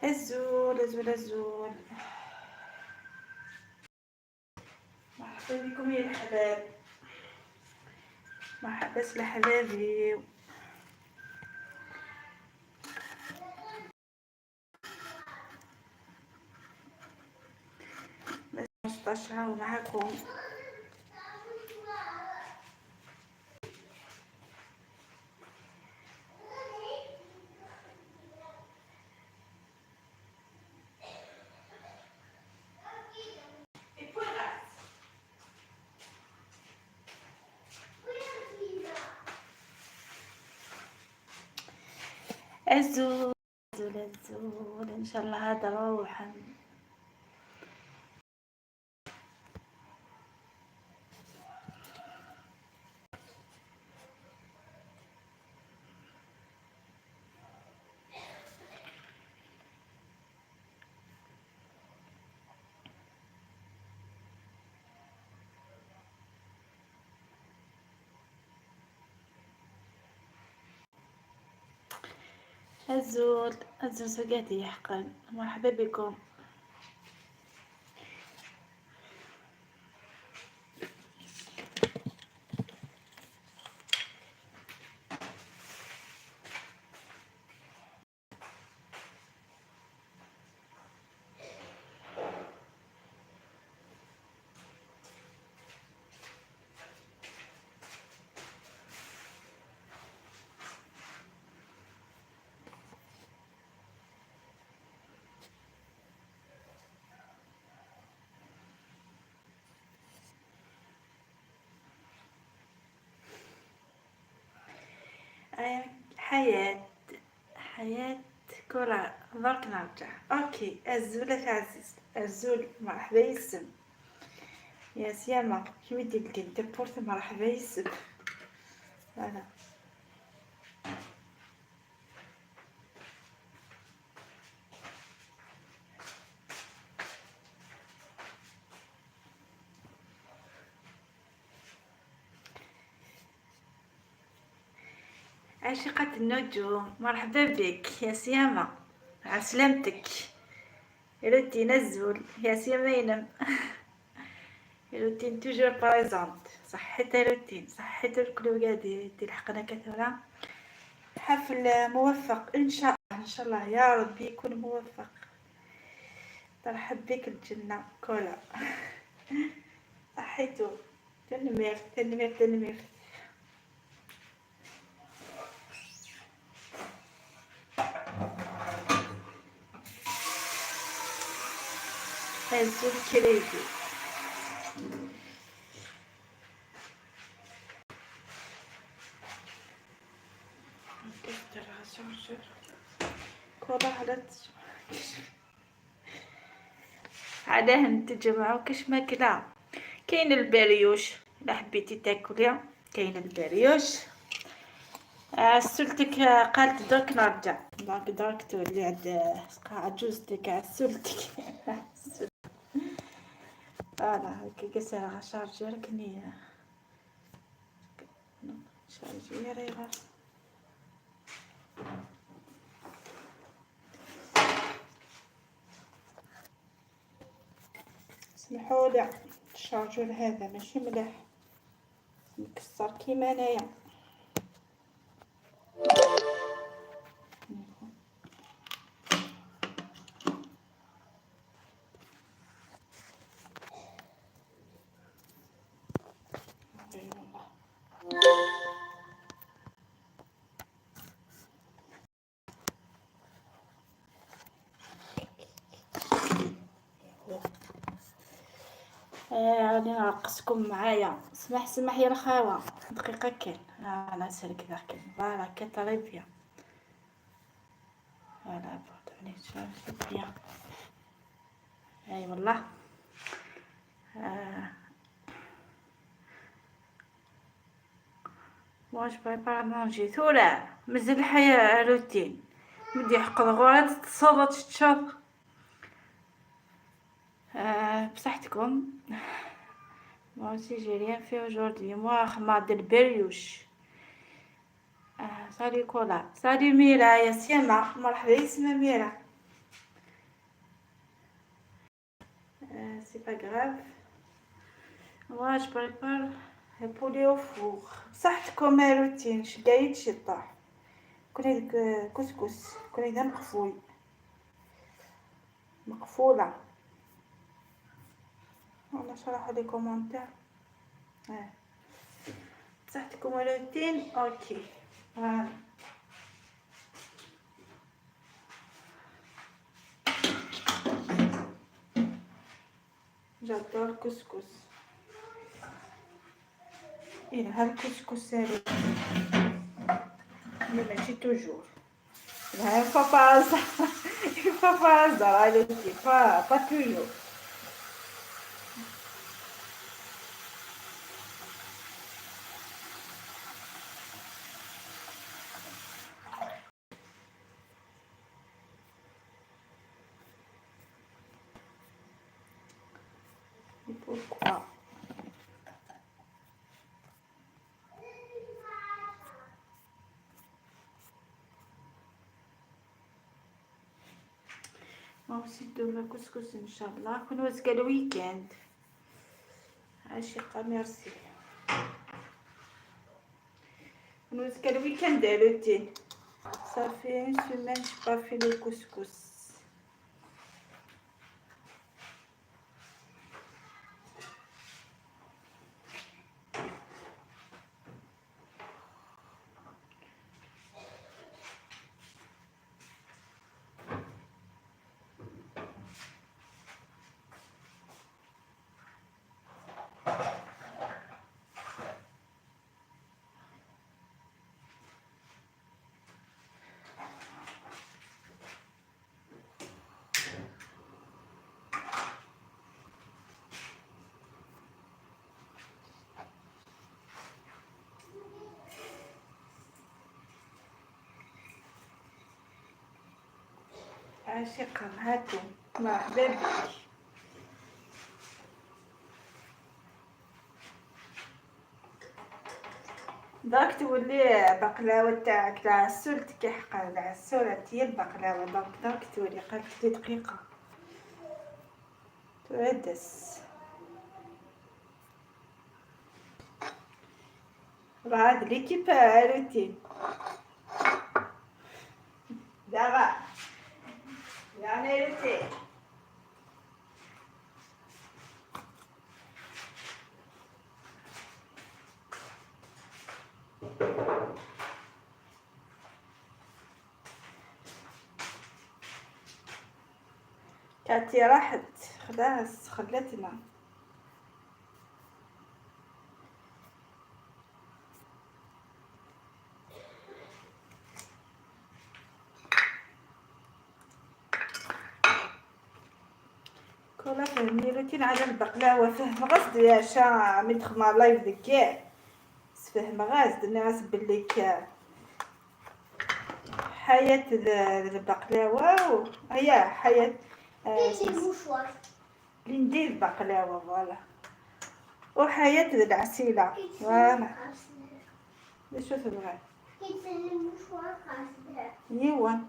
الزول الزول الزول، مرحبا بكم يا الحباب، مرحبا لحبابي. 15 ومعاكم. الزول الزول الزول، ان شاء الله هذا روحا. الزول الزول سقاتي حقا، مرحبا بكم. حياة حياة كرة درك نرجع. okay الزول عزيز الزول، مرحبا يسم يا سيامة كيما دير انت بورت، مرحبا يسم. voilà عاشقة النجوم، مرحبا بك يا سيامة، عسلامتك. روتين الزول يا سيامة ينم روتين toujours présente. صحيت روتين، صحيت الكل قادي تلحقنا كثرة. حفل موفق ان شاء الله، ان شاء الله يا ربي يكون موفق. ترحب بك الجنة كولا. صحيتو تنمير تنمير تنمير. هزو الكريدي. علاه نتجمعو كاش ماكلة. كاين البريوش الا حبيتي تاكلي، كاين البريوش. عسولتك قالت درك نرجع، donc درك تولي عند عجوزتك عسولتك. voilà هكا كسر chargeur كني chargeur غير. سمحولي ال chargeur هذا ماشي مليح، مكسر كيما انايا. غادي نرقصكم معايا. سمح سمح يا الخاوة، دقيقة كان انا سالك ذا كان voilà très bien. voilà bien. اي والله واش prépare manger ثورة مازال الحياة روتين مدي حق الغورات تصوت تشوف. بصحتكم. Moi aussi j'ai rien fait aujourd'hui. Moi خماد البريوش. Salut كولا، salut ميرا يا سيما، مرحبا يسما ميرا. C'est pas grave. Moi, je prépare le poulet au four. بصحتكم روتين شقايد شطاح كوني كسكس كوني ذا مقفول مقفولة. والله شرح les commentaires. بصحتكم روتين. OK voilà. J'adore le couscous. إيه الكسكس mais ماشي toujours. Une fois par hasard, une fois par hasard, allez, pas toujours. Et pourquoi? Moi aussi demain couscous إن شاء الله كون وزكا ال week-end. عاشقة ميرسي. نوزكا ال week-end روتين. Ça fait une semaine j'ai pas fait le couscous. عاشقة معاكم مرحبا بك. داك تولي بقلاوة تاعك العسول تكحق العسول هي البقلاوة. داك تولي قالت لي دقيقة تعدس بعد l'équipe روتين دابا يعني روتين. كاتي راحت خلاص خلتنا. كولا فهمني روتين على البقلاوة فهم غصد يا شا مي تخدم live دكا فهم غاز الناس بلي حياة البقلاوة هي حياة اللي ندير البقلاوة voilà وحياة العسيلة voilà. شو تبغي؟ يوان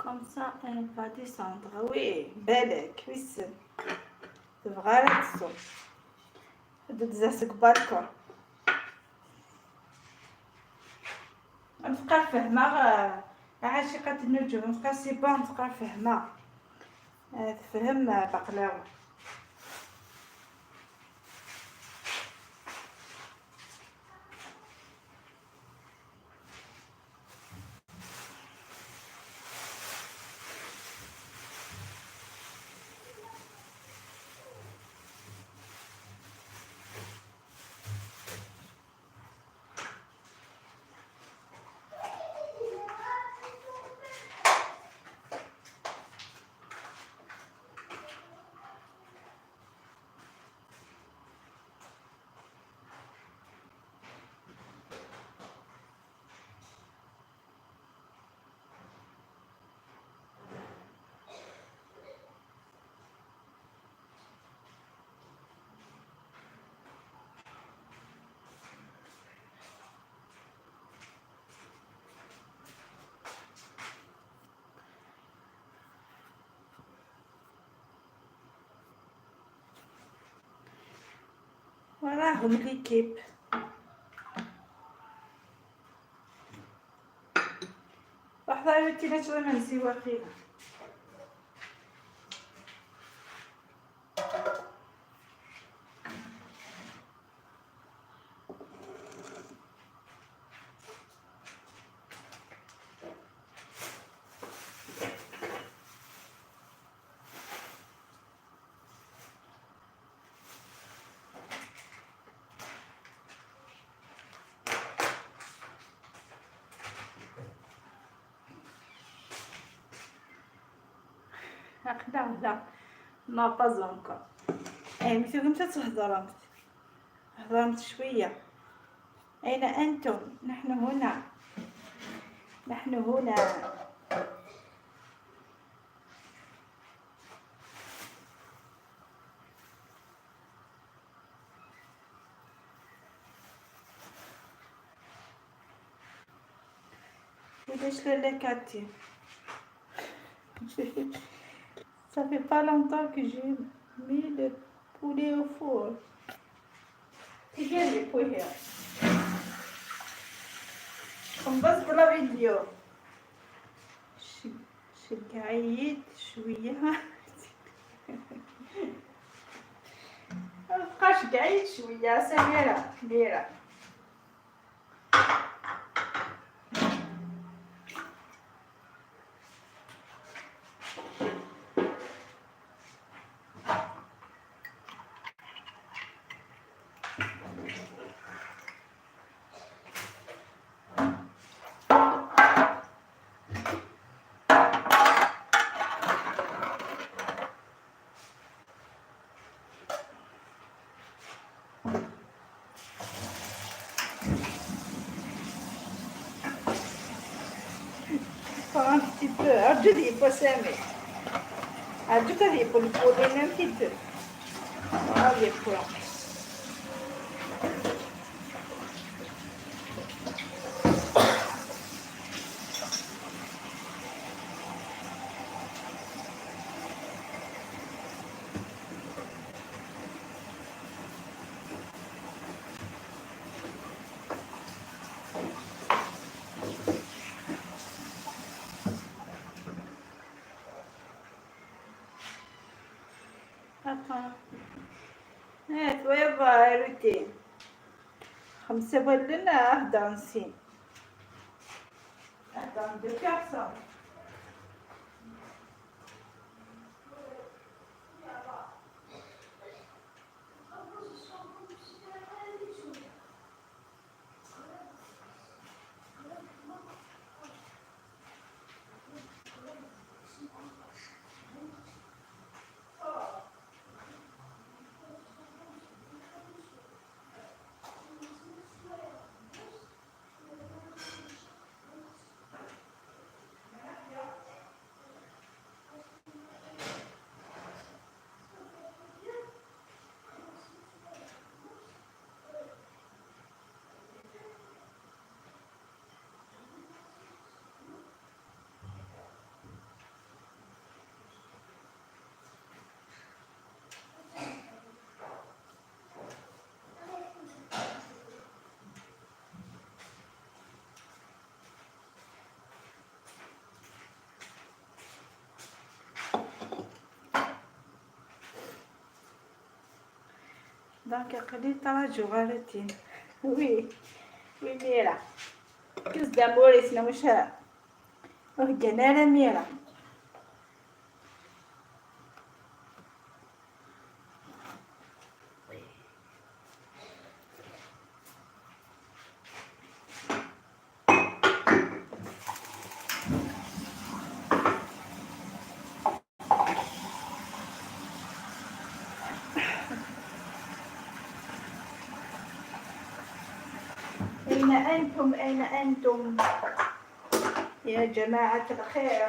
Comme ça, elle va descendre. Oui, بالك ويسن تبغى راه تصوم تزاسك بالكم. نبقى فهمة عاشقة النجوم نبقى c'est bon نبقى فهمة تفهم بقلاوة. راهم l'équipe؟ لحظة يا بنتي لا ما نسي واقيلا. لا لا ما pas encore. اي مثل كنت تهضرمت هضرمت شوية. أين أنتم؟ نحن هنا، نحن هنا. وليش لالا كاتي؟ Ça fait pas longtemps que j'ai mis le poulet au four. Regarde le poulet. On passe pour la vidéo. شقعيت شوية، بقى شقعيت شوية. سميرة ميرة un petit peu. أرجو pas سامي، أرجو تذيب ال poulet un petit peu. Allez, pour هات روتين خمسة ولنا أهدى نسين أهدى deux personnes. donc قليل تراجع غالتين. oui oui ميرا كز داموريسنا مش وهجنا ميرا. أين أنتم؟ أين أنتم يا جماعة الخير؟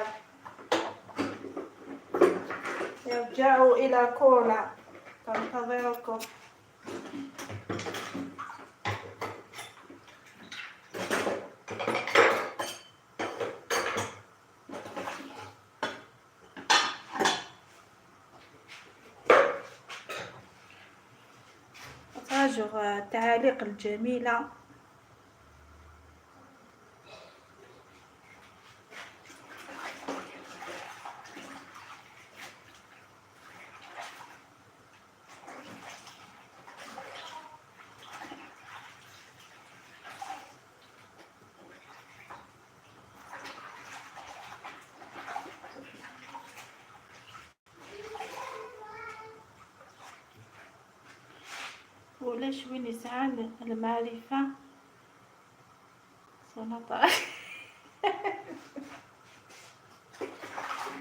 ارجعوا إلى كولا تنتظركم. نراجع التعاليق الجميلة. ولاش وين يسعى المعرفة سنطة.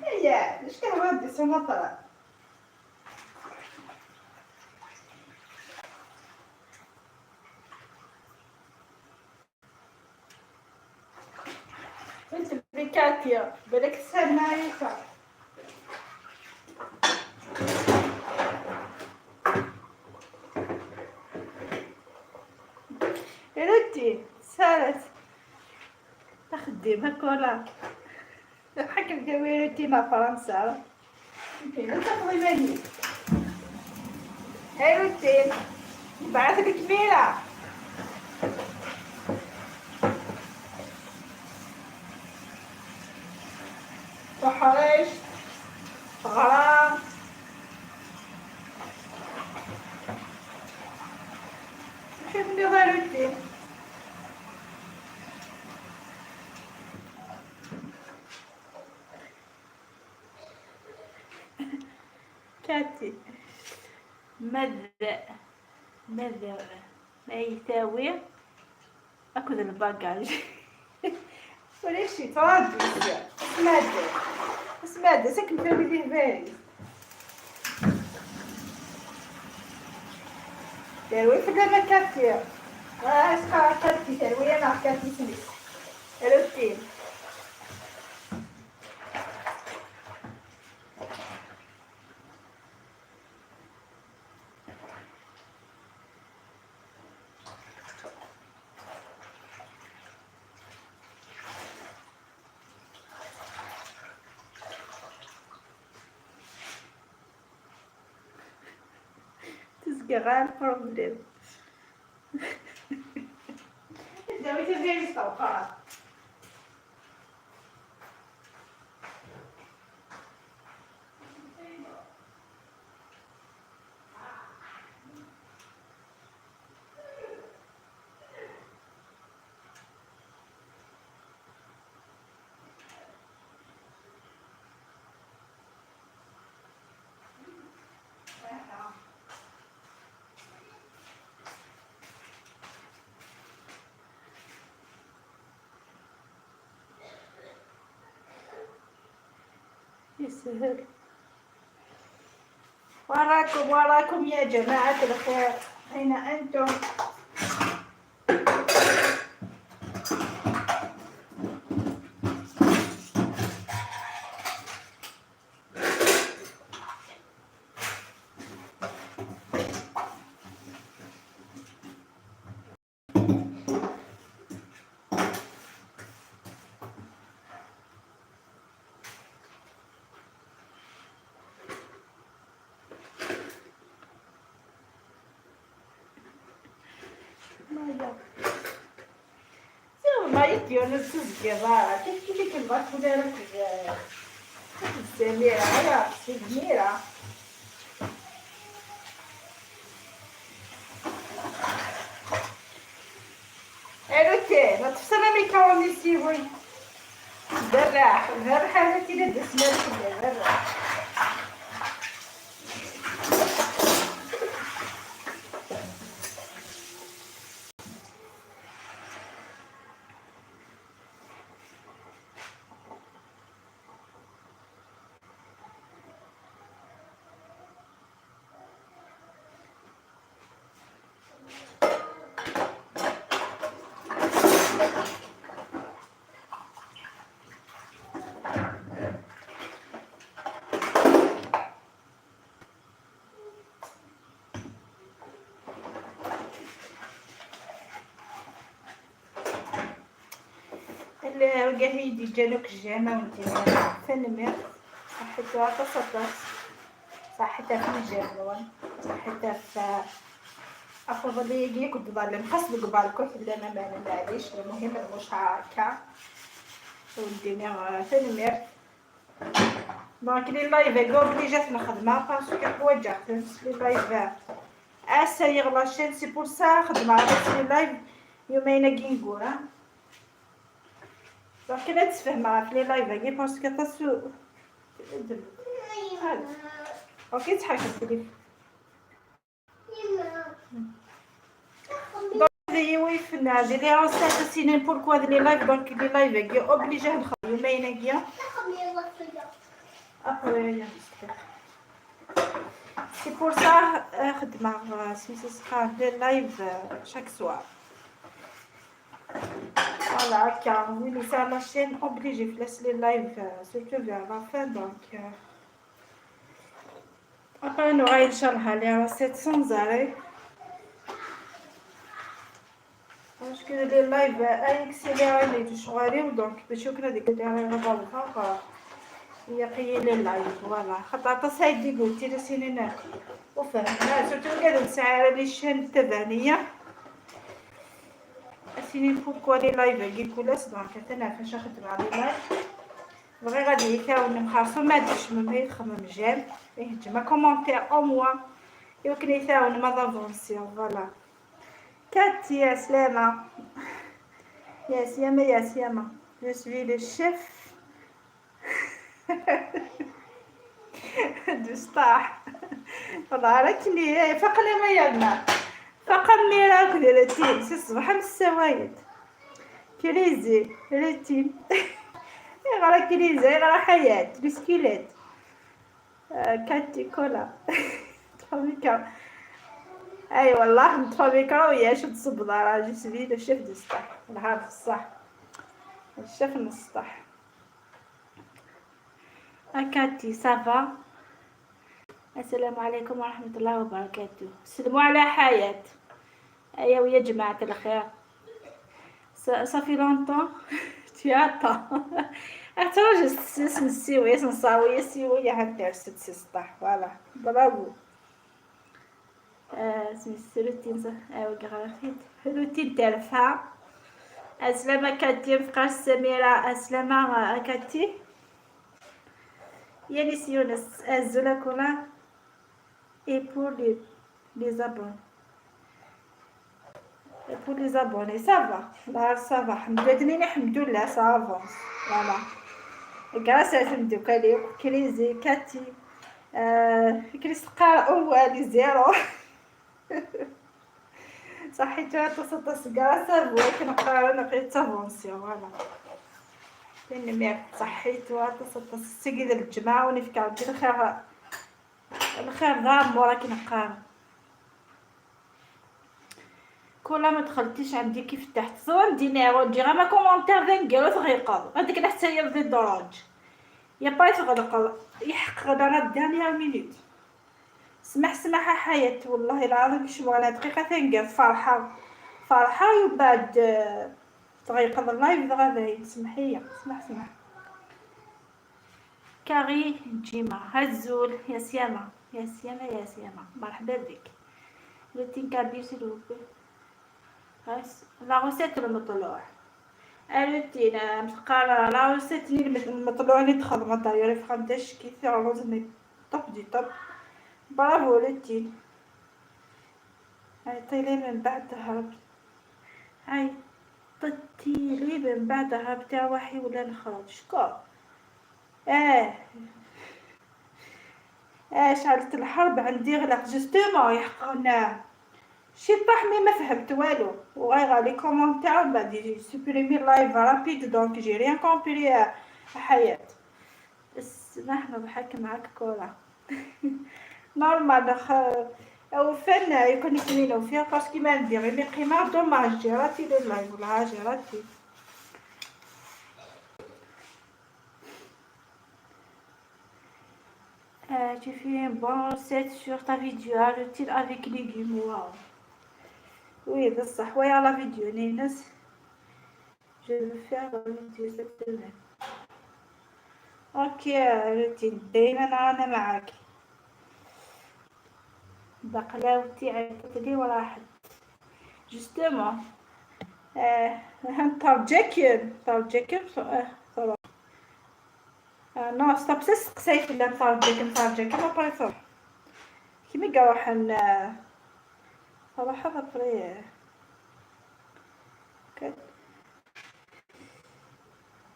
هي اش كان سنطرة انت بكاتيا بالك تسعى المعرفة. ردي سالت تخدم هكولا حكم كويرتي مع فرنسا انت تاخذي ماني هاي روتين بعث لك كبيرة. وحرش غرام شوفني غير روتين. كاتي ماذا ماذا ما يساوي اكل الباكاج ولا شي ترادي اسمع اسمع ساكن في باريس تروي في لما كاتي اسمع كاتي تروي انا كاتي سميت روتين. تزقى البروبليم داويت باريس توقعت. يسهل. وراكم وراكم يا جماعة الخير، أين أنتم؟ ما يديون تزكي كيف كيف كنبغى ولا راك السميرة يا سميرة. روتي ما تفصل ميكروني سيوي براح براح هذا كي دسمة براح. القهيدي جالوك الجامع وانتي فنمر صحتها تصدق صحتها في الجبل صحتها في أفضل لي كنت ظالم خاص بقبالكم لا ما معليش. المهم المشاركة والدينا تنمير. donc les lives obligé نخدمها parce que حوايج les lives اسايغ la chaîne, c'est pour ça خدمة على les lives يومين كي نقول. donc لا تفهم في les lives كي parce que تاسو OK تحرك التليفون. ويفنا les recettes سينين pourquoi les lives. donc les lives كي obligé نخدم يومين كي après. C'est pour ça خدمة سميتو سخان les lives chaque soir. Voilà, car oui, c'est la chaîne obligée, laisse les lives, surtout vers la fin, donc après on aura إن شاء الله les recettes sans arrêt. Parce que les lives accélérés les شغالي donc باش يمكن هذيك اللي غادي يقي les lives voilà. خاطر تصايد قلتي لي سنين وفهمنا surtout قاعد نسعى les chaînes التبانية سينين pourquoi les lives كي كولاس. donc انا فاش نخدم على les lives بغي غادي يكاون مخاصو ما ديرش ما يخمم j'aime يهجم commentaire au moins يمكن يثاون ما d'avancer. voilà كاتي يا سلامة يا سيامة يا سيامة je suis le chef du سطاح. والله راكني فقلي ما يالنا فقا ميراكل روتين سي الصباح من السوايد كريزي روتين غرا كريزي غرا حياة بسكيلات كاتي كولا تفاميكا. اي والله نتفاميكا ويا شد تصب راه je suis le chef du سطح العارف الصح الشيف من السطح. اكاتي ça va. السلام عليكم ورحمة الله وبركاته. سلموا على حياة. ايوا يا جماعة الخير ça fait longtemps tu attends اتراجع سنسيوي سنصاوي سيوي حتى ست سطح. voilà bravo. سميت روتين ايوا غرافيت روتين تالفها. السلامة كاتي مفقاش سميرة. السلامة كاتي يانيس يونس الزولا كولا et pour les abonnés pour les abonnés ça va là ça va الحمد لله الحمد لله ça avance. voilà grâce à فندوكالي كريزي كاتي كريس قارئ les zéro صحيتو تص grâce à vous كنقرا نقيت avancer. voilà تنمير صحيتو تص سيد الجماعة ونفكر الخير الخير ضام وراكي نقار. كولا ما دخلتيش عندي كيف فتحت زوان دينار ودي غا ما commentaire ذنكر وتغيقض هذيك حتى هي في الدراج يا با تغلق يحق غدا راه dernière minute. سمح سمح حياة والله العظيم شو دقيقة ثنقر فرحة فرحة وبعد تغيقض ال live غدا سمحية سمح سمح. كاري جيما هزول يا سيامة يا سيامة يا سيامة مرحبا بك. روتين كبير s'il vous plaît la recette المطلوع الروتين متقارا la recette اللي المطلوع اللي تخدم داير فهمتش كيف روز top du top. bravo روتين. هاي طيلي من بعد هرب هاي طتيلي من بعد هربتي روحي ولا نخرج شكون شعلت الحرب عندي غلق justement يحققنا شي طاح mais ما فهمت والو وغير les commentaires بعد supprimer live rapide donc j'ai rien compris. حياة اسمح نضحك معاك كولا normal او فن يكون كمينو فيها parce que ما ندير mais قيمة dommage j'ai raté le live ولا j'ai raté. Tu fais une bonne recette sur ta vidéo, le avec légumes, waouh. Oui, بصح ويا la vidéo نينس je vais faire une vidéo cette semaine. OK روتين دايما انا معاك. بقلاوتي عيطت لي وراحت. justement ترجاكم ترجاكم non stop سقساي فلان ترجاكم ترجاكم après تروح كيما قروح صراحة après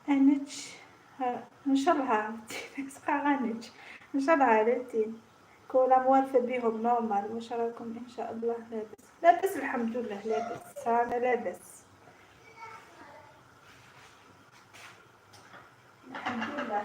انتش ان شاء الله عرفتي سقا غانتش ان شاء الله عرفتي كولا موالفة بيهم normal. واش راكم؟ ان شاء الله لاباس لاباس الحمد لله لاباس، انا لاباس الحمد لله.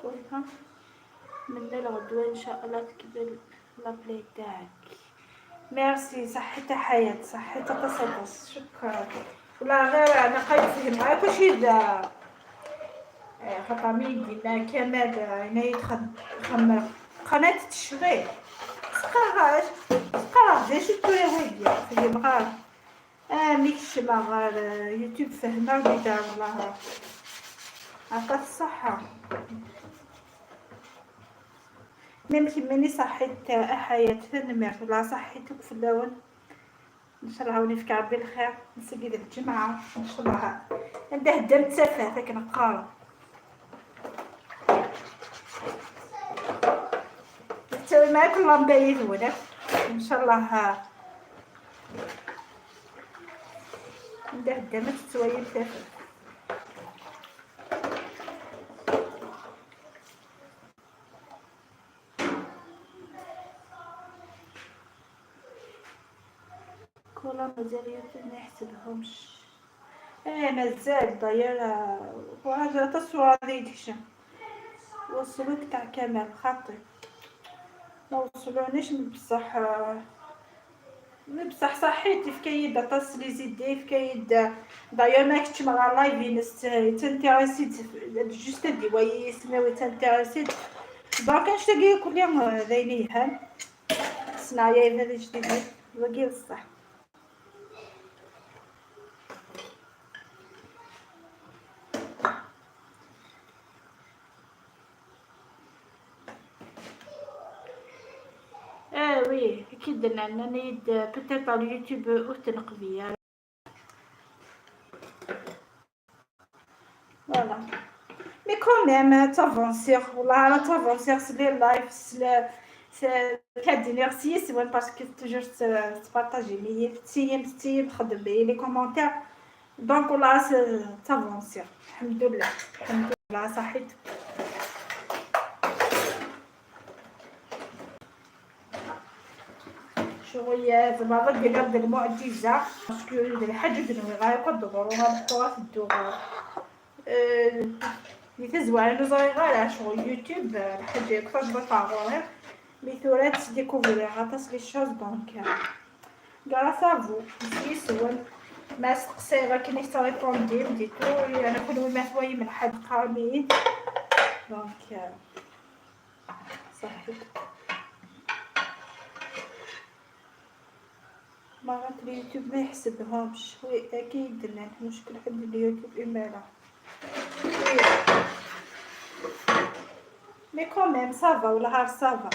خويا من الغدوة ان شاء الله تكبر la plaie تاعك. ميرسي صحتها حياة صحتها تصدص شكرا. ولا غير انا قايد معاك كلشي دا خاطر ميدي كمال هنا يدخل قناة التشغيل سقرا سقرا جا شتو يا ويدي فهم غير ميكش ما غير يوتيوب فهمه ودار والله عطات الصحة. même كيماني صحيت حياة تنمر ولا صحيتك في اللون ان شاء الله وني فيك ربي الخير نسقي الجمعة ان شاء الله عنده الدم تسافه هذاك نقارن تسوي معاك اللامبايد ولا ان شاء الله عنده الدم تسوي تسافه. كولا مازال يوتيوب ما يحسبهمش. مازال داير وهذا الصورة هذه تحشم وصلوك تاع كمال خاطي ما وصلونيش بصح بصح صحيتي في كايد طاس les idées في كايد داير ما كنتش مع live ناس تنتيريسيت juste دي واي سماوي تنتيريسيت donc نشتاقي كل يوم ذينيها صناعية هذا جديد وكيل الصح. oui اكيد درنا نيد peut-être على اليوتيوب وتنقبيه voilà mais quand même تافونسيغ والله راه تافونسيغ c'est les lives c'est كادينير سي وين parce que toujours تبارطاجي لي تيم تيم تخدم لي les commentaires donc والله تافونسيغ الحمد لله الحمد لله صحيت. شوية زعما ضد المعجزة parce que الحاجة دنوي غا يقدروها بطوها في الدوغ مي تزوار نزغي غير شغل يوتيوب الحاجة كفاش بطاغوها mais ثورات découvrir غاطاس les choses donc grâce à vous يسول ما سقسي غا كي ريبوندي بديتو انا كل ما ثواي من حد قامي donc صحيت. مرات اليوتيوب ما يحسبهمش oui اكيد درنا مشكل عند اليوتيوب امالا mais quand même ça va ولا غير ça va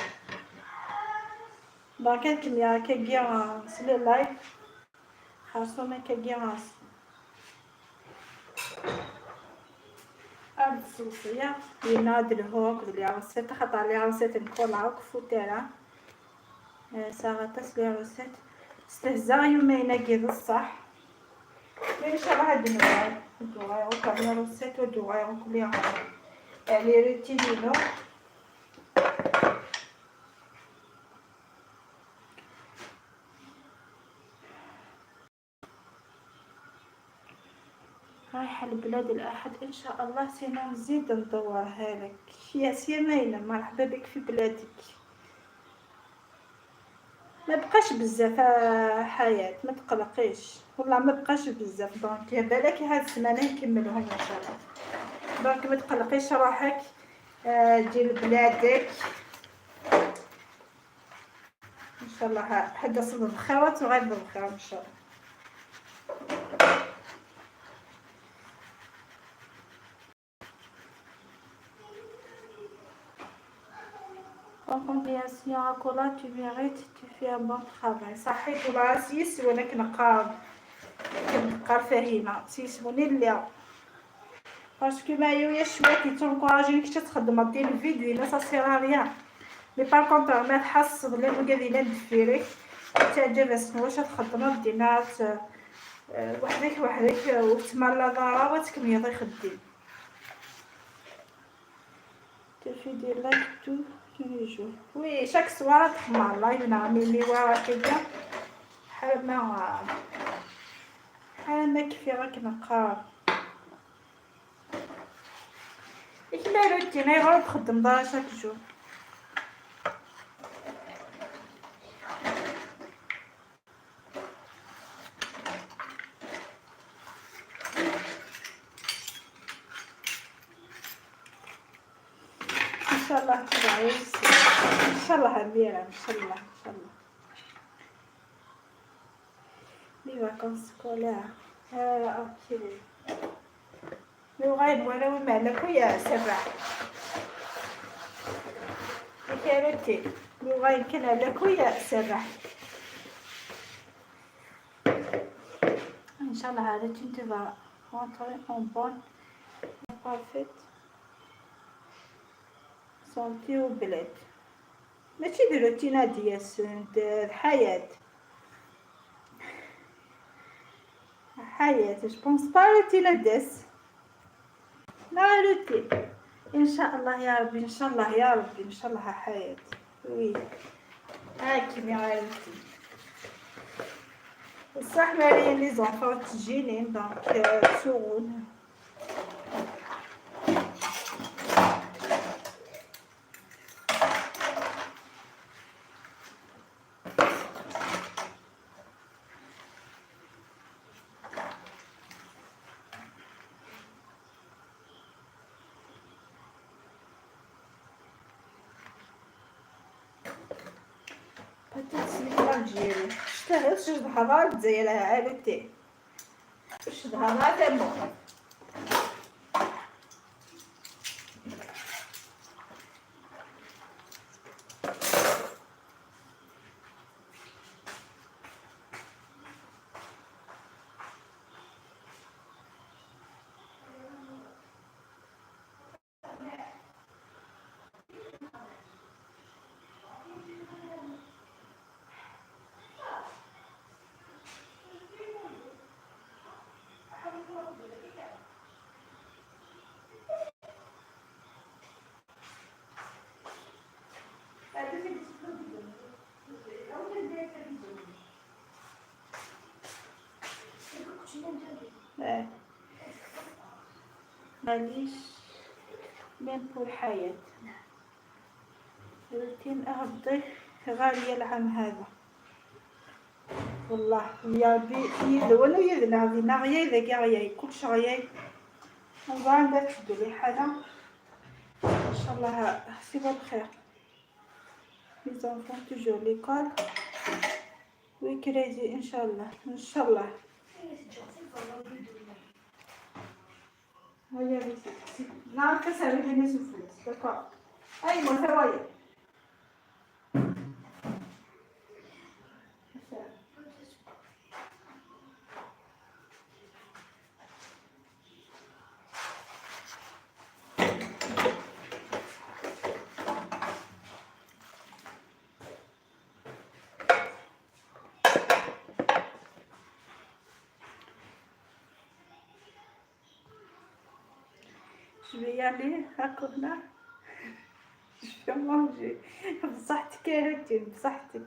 donc كميا كيكيا c'est les lives خاصو ما كيكيا ارض الصوصية يناد الهوك les recettes خاطر les recettes نكون فوتيرا ساغطاس les recettes استهزا يومين كي الصح ان شاء الله هاد النوع دوغاي وكامل recettes ودوغاي وكل les routines رايحة البلاد الأحد إن شاء الله sinon نزيد ندورها لك يا سيمينة مرحبا بك في بلادك. ما بقاش بزاف حياة، ما تقلقيش والله ما بقاش بزاف. donc بالك هاد السمانه نكملهم ان شاء الله. donc ما تقلقيش روحك، تجي لبلادك ان شاء الله. حدا صد بخير وغير بخير ان شاء الله. Continuation à Cola, tu mérites, tu fais un bon travail. صحيت والله سيس ولكن نقار كنقار فهيمة سيس وني لا parce que ما يا شوية كي تنكوراجينك حتى تخدم دير الفيديو لا ça sert à rien. Mais par contre ما تحس بلي وكا الا دفيرك تعجب واش تخدم دينا وحدك وحدك وتما لا ضرا وتكمل يخدم. Tu fais des lives tous les jours. Oui, chaque soir تخمر live نعمل لي كذا حال ما حال ما كفي راك نقرا. كيما روتين غير تخدم دار chaque jour. ان شاء الله تعيش ان شاء الله اميره ان شاء الله ان شاء الله. Les vacances scolaires. OK. وغايب ولا وما لك يا سبع كارتي وغايب كان لك يا سبع. ان شاء الله هذا tu vas rentrer en bonne parfaite santé وبلاد. ماشي دي روتينات ديال الحياة حياة je pense pas روتينات داس لا روتين. ان شاء الله يا ربي ان شاء الله يا ربي ان شاء الله حياة. oui هاكي مي روتين بصح ماريا les enfants تجيني donc تسوغون. l'Algérie. اشتغلت شي ظهرات الجزائر عائلتي شي ظهرات تمو. معليش même pour الحياة روتين أهبطي غالية العام هذا والله يا ربي يذ ولا يذنا غينا غيا إذا كاع غيا كلشي غيا. نبدا تشدو لي حالة إن شاء الله سيبها بخير. Les enfants toujours l'école. Oui, crédit, إن شاء الله إن شاء الله. هيا بيتي نعم كسر لي الفلوس d'accord. أي متوايا. Je vais y aller à Corna. Je vais manger. بصحتك يا روتين بصحتك.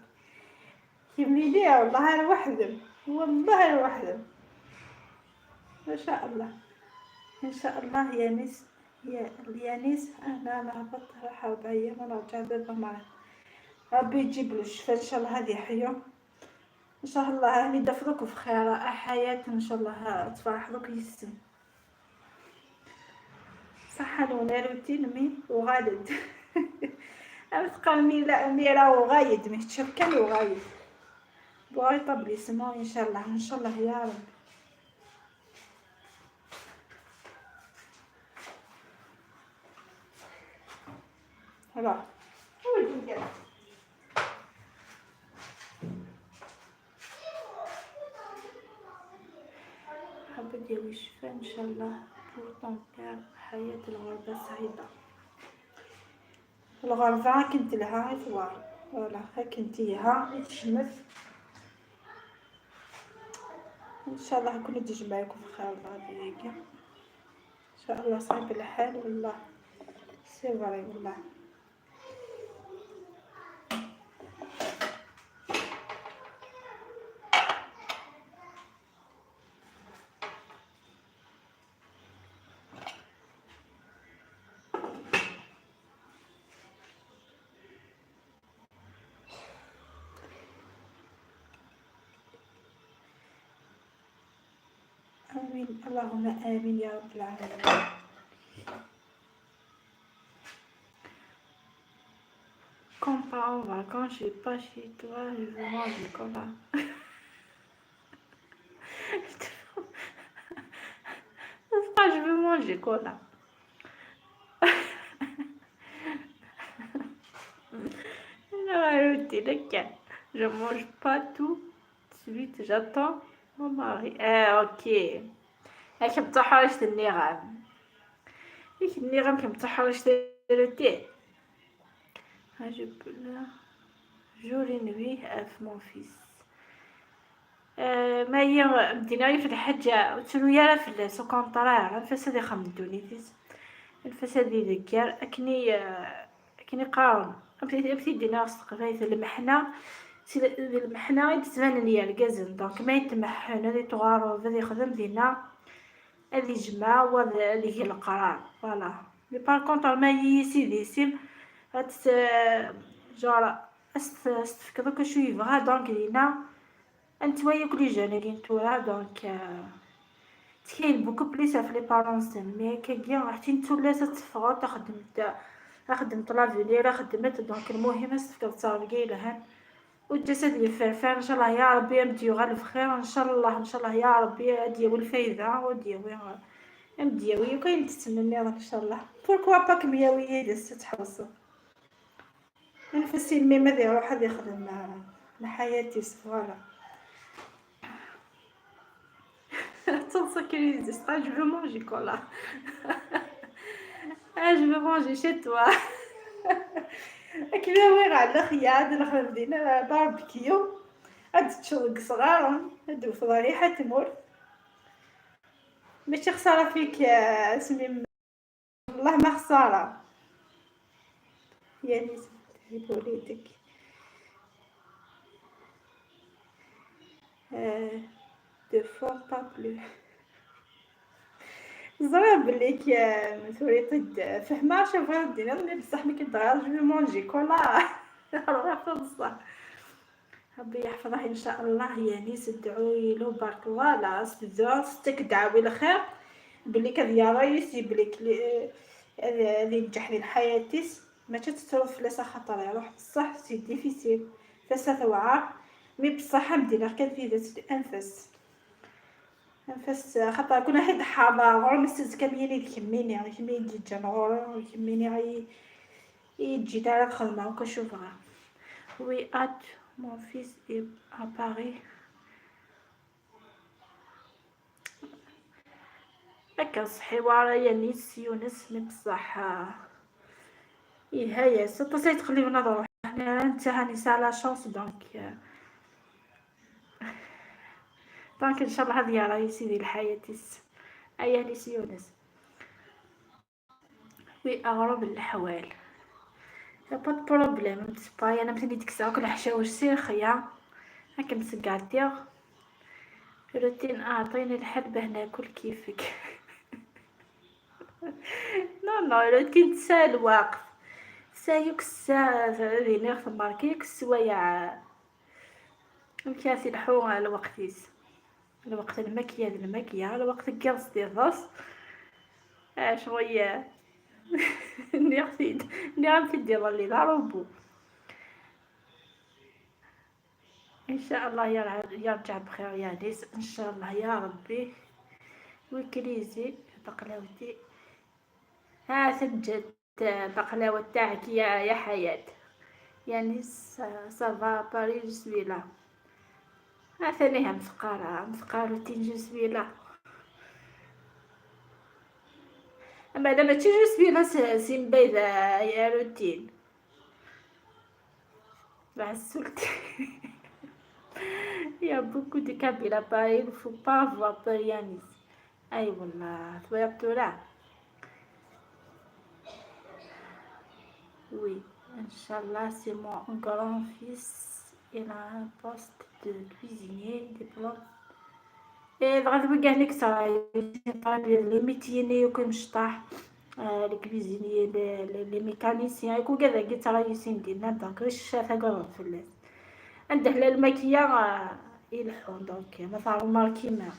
كملي والله انا وحدم والله انا وحدم. ما شاء الله ان شاء الله يا نيس يا اليانيس. انا نهبط راح 4 ايام ونرجع بابا معاه. ربي يجيب له الشفاء ان شاء الله. هذه حيو ان شاء الله راني دفرك في خير حياة ان شاء الله تفرح دوك يسم صح. انا روتين مي وغالد تقال لا ميرا وغايد مي تشركن وغايد بغا يطبلي سمو ان شاء الله ان شاء الله يا رب. هلا حابة ديوي الشفاء ان شاء الله pour ton père. حياة الغربة صعيبة، الغربة كنت لها ثوار voilà كنتيها تشمت. ان شاء الله كل تجمعكم في خير غادي ان شاء الله. صعيب الحال والله c'est vrai والله. آمين اللهم آمين يا رب العالمين. Quand pas en vacances, je pas chez toi, je veux manger cola. Je veux manger cola. Je mange pas tout de suite, j'attends mon mari. Ok. كم تحرشت النغم ياك النغم كم تحرشت روتين. Je pleure jour et nuit اف mon fils. ما هي مدينة في الحاجة وتسلو يا في au contraire الفساد يخمم دونيتيس الفساد يذكر اكني قارن امتي دينا استقبايت المحنة المحنة غير تبان ليا الكازن donc ما يتمحن هذي تغارو هذي يخدم دينا هذي يجمع وهذا اللي هي القرار voilà. mais par contre ما يسي ديسيم هاد جارة استفكرو كشو يبغى donc دينا انتوا كل jeunes اللي نتورا donc تكاين beaucoup plus في les parents mais كاين حتى نتولا تفغو تخدم خدمت l'avenir خدمت donc المهم استفكر تصاوبكي لهن والجسد اللي فرفر ان شاء الله يا ربي يمديو غير الخير ان شاء الله ان شاء الله يا ربي اديو الفايده وديو مديوي وكاين تتمنى ان شاء الله pourquoi pas كمياوية ديال تحوصو نفسي المي ماذا يروح هذا يخدم الحياة voilà. Je veux manger cola. Ah, je veux manger chez toi. كلاوي على خياد نخدم دينا باربيكيو هاد تشوق صغار هاد فضريحة تمر ماشي خسارة فيك يا سمي والله ما خسارة يعني وليدك deux fois pas plus. زرا بلي كي ثوري فهمها شوف دينا mais بصح ملي كنتغير je manger cola روح بصح ربي يحفظه ان شاء الله. يعني سدعوا له بارك voilà سدعوا ستك دعاوي الخير بلي كذا رئيسي بلي اللي ينجح لي الحياة ماشي تتروف فلاسه خطر يروح بصح c'est difficile فاسا ثوعة mais بصح مدينة كان في ذات الانفس انفس خاطر كنا حيد حاضر غور مسز كاميني كميني كميني جان غور كميني غي يجي دار الخدمة وكنشوف غا oui ات mon fils est à Paris. هكا صحي ورايا نيس يونس mais بصح إيه هيا سطا تخليونا نروح انت هاني سا la chance donc donc ان شاء الله هذه راهي سيدي الحياة ايا نيس يونس oui اغرب الحوال pas de problème تسباي انا مثلا ديك الساعه كل حشاوش سير خيا هاكا مسقعديغ روتين اعطيني الحل باه ناكل كيفك. non non روتين تسال الوقت سايوك الساعة ذي تماركيك السوايع مكاسي الحو الوقتيس الوقت الماكية الماكية الوقت كيرس ديال شوية نيغ نيغ ديال اللي ضربو. ان شاء الله يرجع بخير يا نيس ان شاء الله يا ربي. وكريزي بقلاوتي ها سجلت بقلاوة تاعك يا حياة يعني ça va Paris je suis là. ها ثانيها مثقالة مثقالة je suis là. اما الا ماشي je suis là c'est مبيضة يا روتين مع السلطة. Il y a beaucoup de Kabyles à Paris, il ne faut pas avoir peur Yanis. أي والله ثويبتو. Oui, Inch'Allah, c'est mon grand-fils. Il a un poste de cuisinier, diplôme. إيه غادي كاع لك les métiers يكون مشطاح les cuisiniers les mécaniciens يكون كذا كي ترى يسين ديالنا donc واش ثقر في عنده لا الماكية يلحون donc مثلا ماركي ما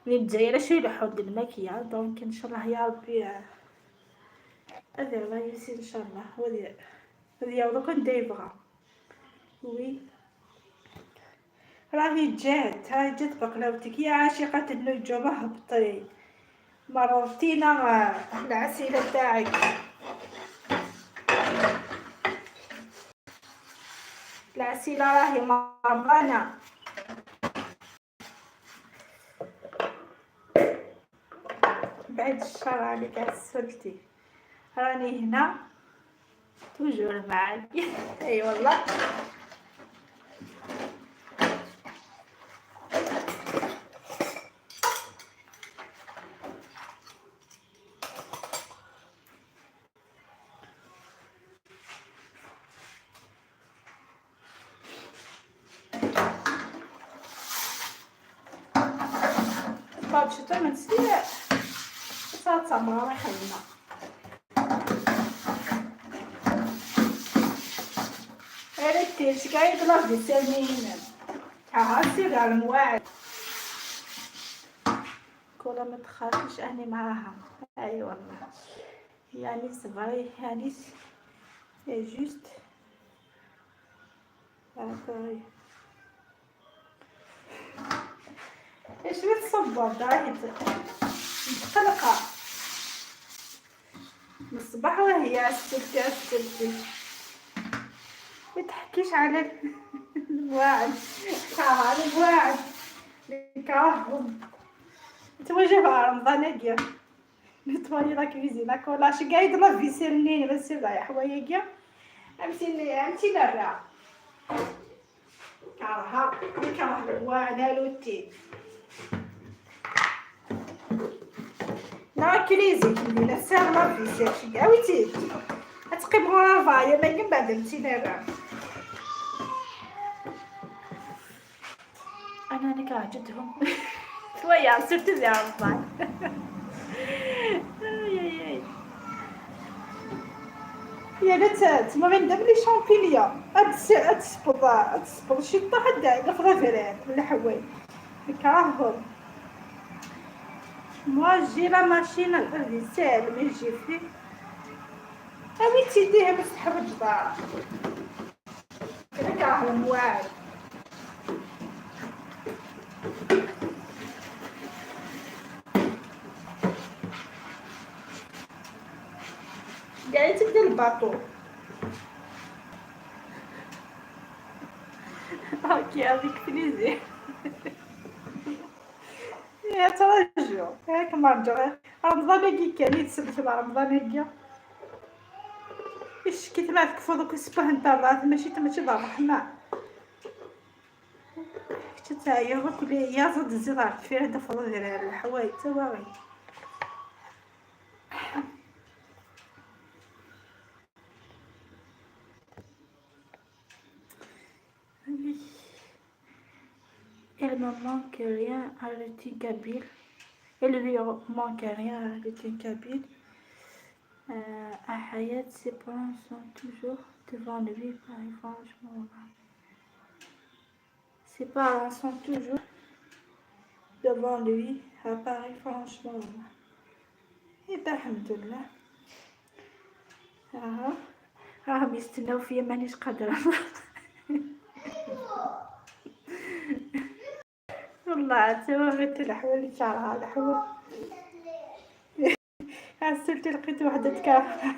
من الجزائر شو يلحون ديال الماكية donc ان شاء الله يا ربي هذا الله يسير ان شاء الله. وهذه هذه دوك نديبغا oui راهي جات راهي جات بقلاوتك يا عاشقة النجوم هبطي مرضتينا العسيلة تاعك. العسيلة راهي مرضانة. بعد الشر عليك عسلتي راني هنا toujours معاك. اي والله بابشتو من سير صات خلينا ريتي شكاية بلا في سالمين ها سير على المواعد كولا ما تخافيش اني معاها. اي والله يعني c'est vrai يعني juste ايش بتصبر راهي متقلقة من الصباح وهي عسلتي عسلتي ما تحكيش على المواعد على المواعد نكرههم. نتوجه مع رمضان كيا nettoyer la cuisine كولاش قايد la vaisselle نين غسل حوايج امشي امشي نرا كرهها نكره المواعد هالوتي لا كريزي كندير سير la vaisselle شي عاوتي تقيم غرفة ما من بعد نمشي نرا. انا نكره جدهم شوية surtout ذي رمضان. يا لا تما غير les champignons اتسبض شي طاح لفغا فران ولا حوايج نكرههم. moi j'ai la machine à vaisselle mais j'ai fait اوي تيديها باش تحرج دار نكرههم واعر. قاعد تبدا ال bateau. OK avec plaisir. يا ترجو هاك مرجع رمضان كي كان يتسلك مع رمضان كي اش كي تما تكفو دوك الصباح نتا ماشي ماشي الرحمة حتى تا هي كل يا زاد زيد عرفت فيها دفضل الحوايج تواغي. Elle me manque rien à routine kabyle. Elle lui manque rien à routine kabyle. À Hayat, ses parents sont toujours devant lui, franchement. Ses parents sont toujours devant lui à Paris, franchement. إيه الحمد لله. راهم يستناو فيا مانيش قادرة. والله توا غير الحوال شعرها الحوال. عسلتي لقيت وحدة تكافح.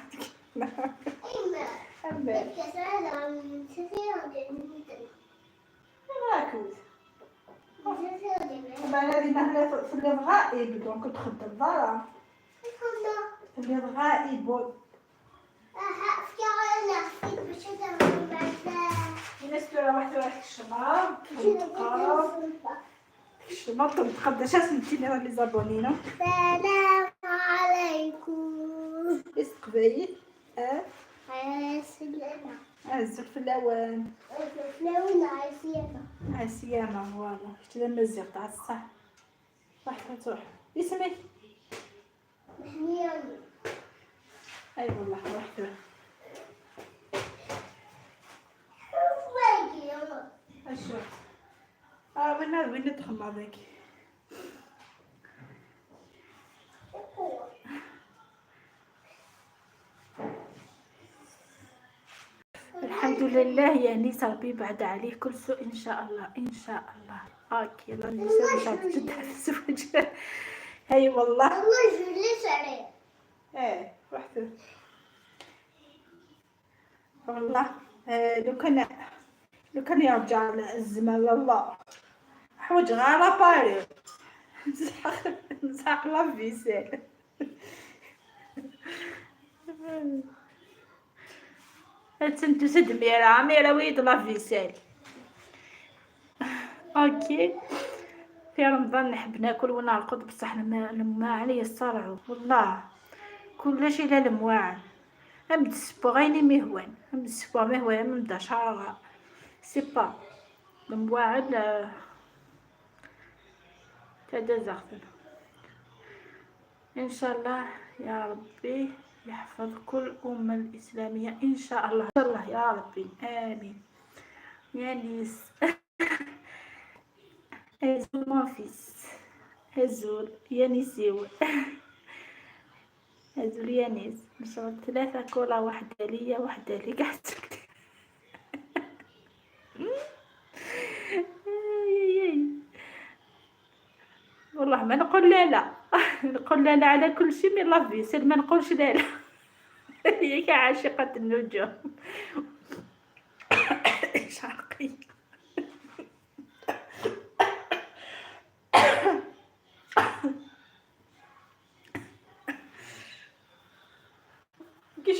في الغائب donc تخدم voilà في الغائب. الناس ترى واحدة واحد الشمار الشمار تقداش سنتيني راه les abonnés. السلام عليكم. استقبلي السلامة. الزلف في الاوان. الفلاون عسيامة. عسيامة voilà شتي لما تاع الصح واحدة تروح اسمي محمية. اي والله واحدة. اشوف وين ندخل مع ذاك. الحمد لله يا نيس ربي بعد عليه كل سوء ان شاء الله ان شاء الله. OK يلا نيس مش تتزوج. هاي والله الله جلس عليه. ايه رحت والله. لو كان يرجع الزمان الله حوج غير باري نسحق lave-vaisselle. تنتو سد ميرا ميرا ويد lave-vaisselle. OK في رمضان نحب ناكل ونرقد بصح لما عليا الصرع والله كلشي لا المواعن ام تسبو غيني مهوان ام تسبو مهوان ام دا شارغة c'est pas المواعن تاع زغفل. ان شاء الله يا ربي يحفظ كل أمة الإسلامية إن شاء الله الله يا ربي آمين. يا نيس أزول mon fils أزول يا نيسيو أزول يا نيس. نشرب 3 كولا واحدة ليا واحدة ليك. والله ما نقول لا لا نقول لا لا على كل شيء mais lave-vaisselle ما نقولش لا لا. هي كعاشقة النجوم شرقية. كي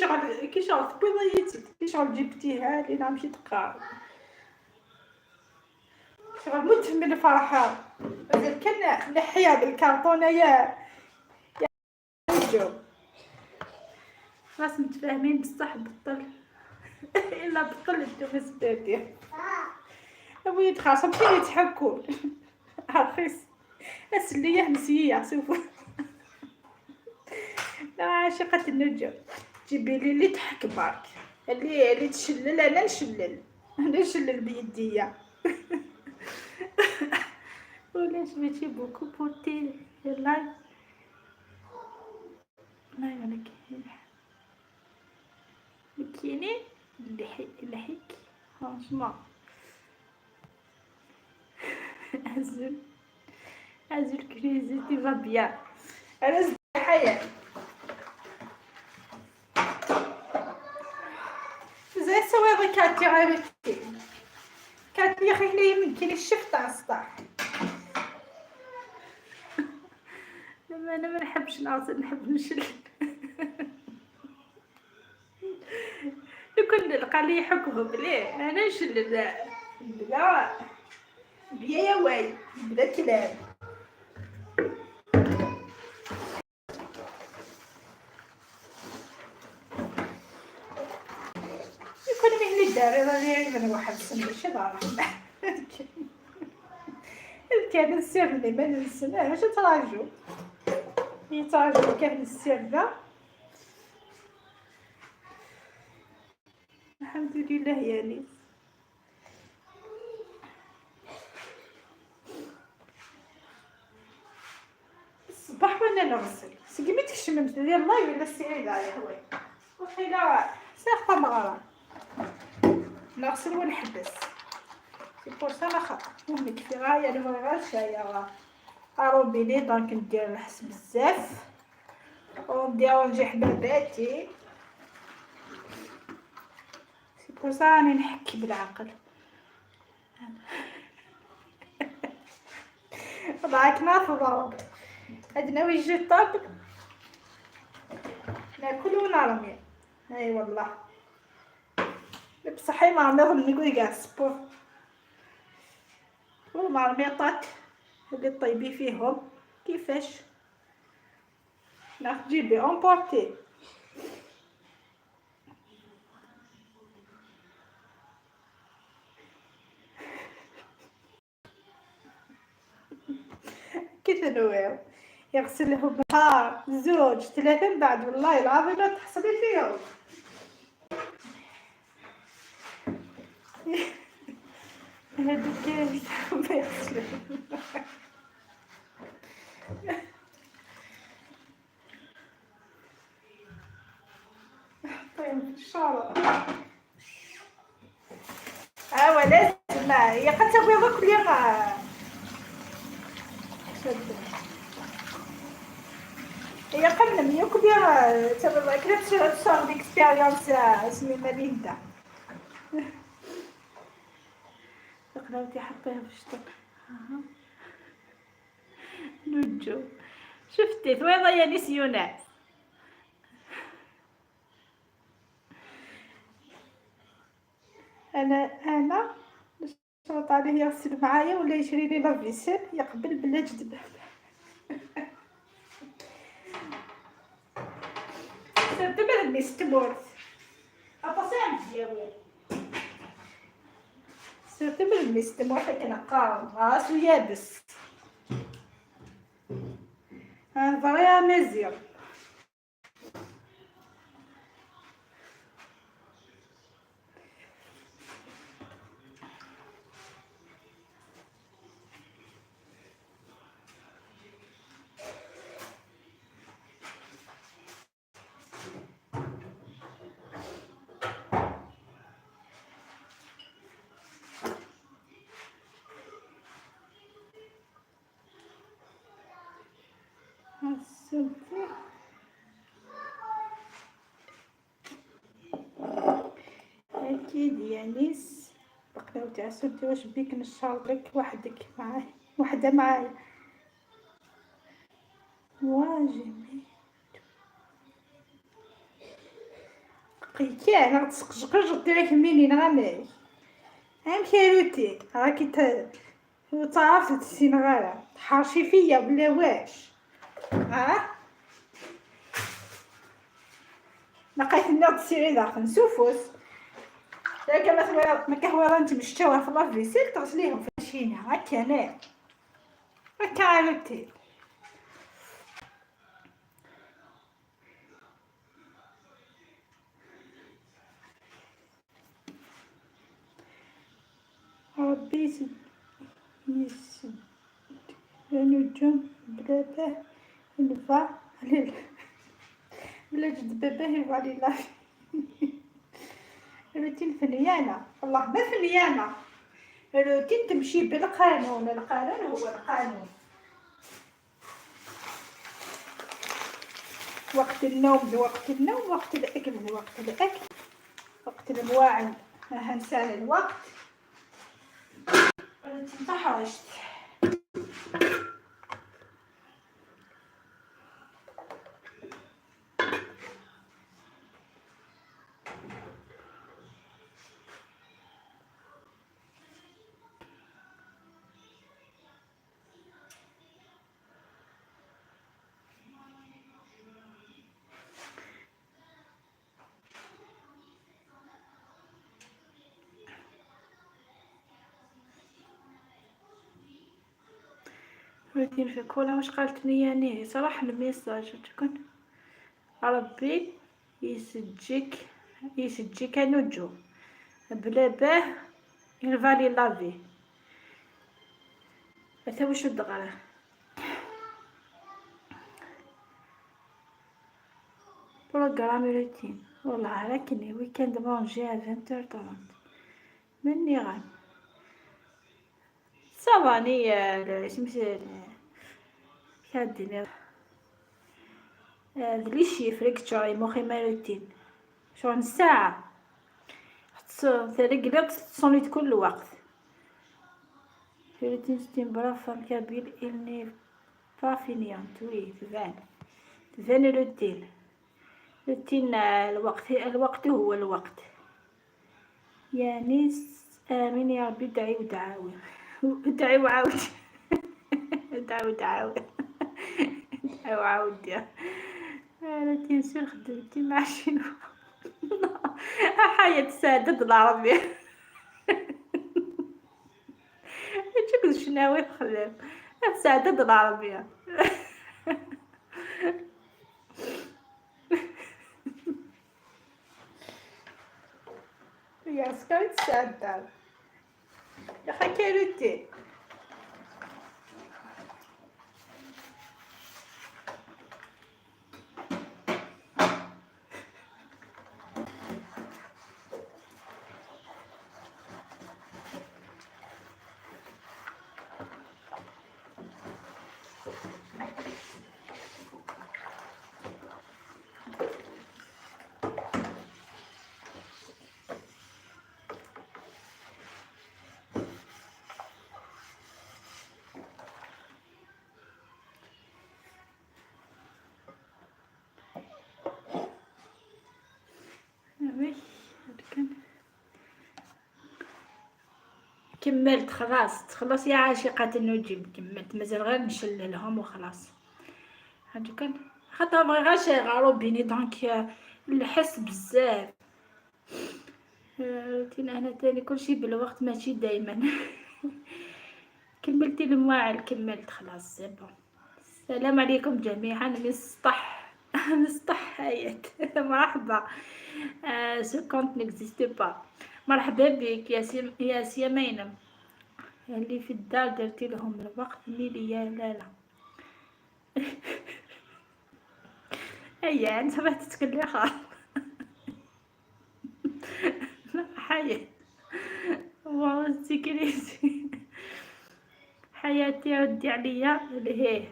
شغل تبيضيتي كي شغل جبتيها لي نمشي تقرا شغل مت من الفرحة. مازال كان نحيها بالكرتونة يا جو خلاص متفاهمين بصح بطل الا بطل انتو سبابي ويد خلاص مشي يتحكوا رخيص اسليه مسيه. شوفوا لا عاشقة النجوم جيبي لي اللي تحك برك اللي تشلل. انا نشلل انا نشلل بيديا. ولاش ماشي beaucoup pour tes lives لا يعني كيني الحك franchement. ازول ازول كريزي tu vas bien. انا حياة زي سوي كاتي غيرتي كاتي يا اخي هنا يمكن الشفت تاع السطح. لما انا ما نحبش نعصر نحب نشل. لو كان نلقى لي يحكهم ليه انا نشل بلا بيا يا واي بلا كلام. يكون مهلي الدار راني من واحد السنة ماشي دار كان السر ما ننسى باش تراجعوا يتراجعوا كان السر. الحمد لله يا نيس. الصباح وانا نغسل سقمي تكشممت ديال الله ولا السعيدة يا هوي وخيلا ساخطة مغرى نغسل ونحبس c'est pour ça لا المهم كفي غاية اللي غير شاية robinet donc ندير الحس بزاف ونديرونجي حباباتي. c'est pour ça راني نحكي بالعقل. ضعك نافض عندنا ويجي طاب ناكل ونرمي. اي والله بصحي ما عمرهم نقول كاع sport والمرميطات اللي طيبي فيهم كيفاش ناخذ جيبي emporter. كيف نويو يغسلهم نهار زوج ثلاثة من بعد والله العظيم لا تحصلي فيهم. هادو كامل ما يغسلهم. طيب في الشارع اوا لازم هي قد تبيض كل يوم هي قبل مية كبيرة تبع كريت صار d'expérience اسمي ماليندا. قراوتي حطيها في الشطر. نجو شفتي ثويضة يا نيس يونس. انا نشرط عليه يغسل معايا ولا يشري لي lave-vaisselle يقبل بلا جدب. دابا لميس تمورت اطاسام ديالي سيرتو من الميس تمورت كنقارن راسو يابس. فري مزيان. أكيد يا نيس بقلاوة تاع سلتي واش بيك نشارك وحدك معايا وحدة معايا واجمي قيكا انا غتسقجقج ديريك ميني نغامي ام كيروتي راكي تعرف تسين غالا تحرشي فيا ولا واش ها لقيت النوت سيري داخل نسوفوس لكن مثلا ما كهوا انت مشتوى في لافيسيل تغسليهم في الشينة هكا انا هكا عرفتي. ربي يسد نجوم بلا باه نفع بلا جد باباه يرفع لي لا روتين فنيانة والله ما فنيانة. روتين تمشي بالقانون، القانون هو القانون. وقت النوم وقت النوم، وقت الأكل وقت الأكل، وقت المواعن هنسال الوقت. روتين تحرجت. روتين في كولا واش قالت لي يعني صراحة ال message تكون ربي يسجيك يسجيك نجو. بلا باه il va les laver. هذا واش الدغرة. programme routine والله راكني week-end manger à 20h30 مني غان ça va ني سميتو كاديني les chiffres كتشعري مخي ما روتين شغل ساعة ترقلت تصونيت كل وقت. routine c'est une brave femme kabyle elle n'est pas fainéante. oui تبان تبان routine routine الوقت الوقت هو الوقت. يا نيس امين يا ربي. دعي ودعاوي دعي وعاود دعي ودعاوي دعي وعاود يا روتين سير خدمتي مع شنو حياة سادة العربية. شكون شناوي تخدم سادة العربية. يا سكرت سادة يا خا كاروتي. كملت خلاص خلاص يا عاشقة النجوم كملت، مازال غير نشللهم وخلاص. هادو كان خاطر بغي غير شي robinet donc الحس بزاف. روتين انا تاني كلشي بالوقت ماشي دايما. كملتي المواعل كملت خلاص c'est bon. السلام عليكم جميعا من السطح من السطح حياة. مرحبا. ce compte n'existe pas. مرحبا بك يا سي يا سيمينم اللي في الدار درتي لهم الوقت ميلي يا لالا. هيا انت ما تتكلم خلاص. حياة واو sécurité حياتي ردي عليا لهيه.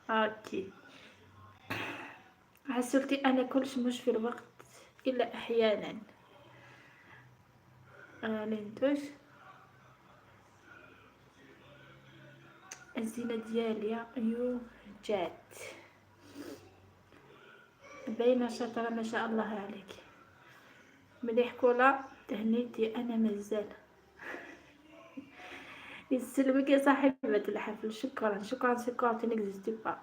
OK عسلتي انا كلش مش في الوقت الا احيانا. لنتوش الزينة ديالي يو جات باينة شاطرة ما شاء الله عليك. مليح كولا تهنيتي انا مازال. يسلمك يا صاحبة الحفل. شكرا شكرا شكرا n'existe pas.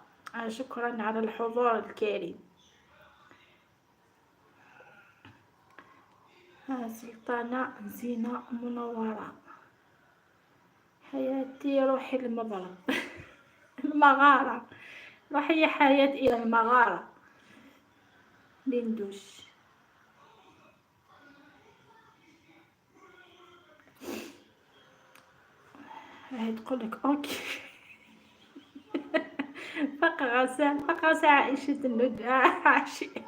شكرا على الحضور الكريم. سلطانة زينة منورة حياتي. روحي المضرب المغارة. روحي يا حياة إلى المغارة لندوش. راهي تقولك OK. فقرة فقرة عائشة الند عاشقة.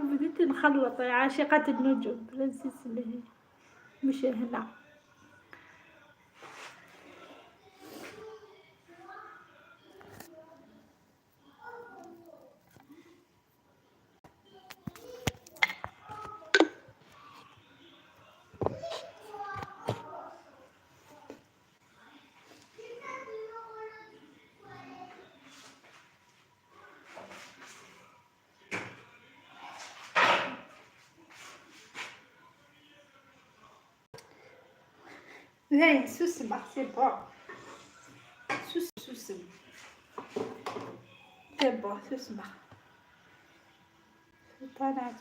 بديت نخلط عاشقة النجوم princesse اللي هي مش هنا. زين سوسم c'est bon. سوسم سوسم c'est bon سوسمة سلطانة.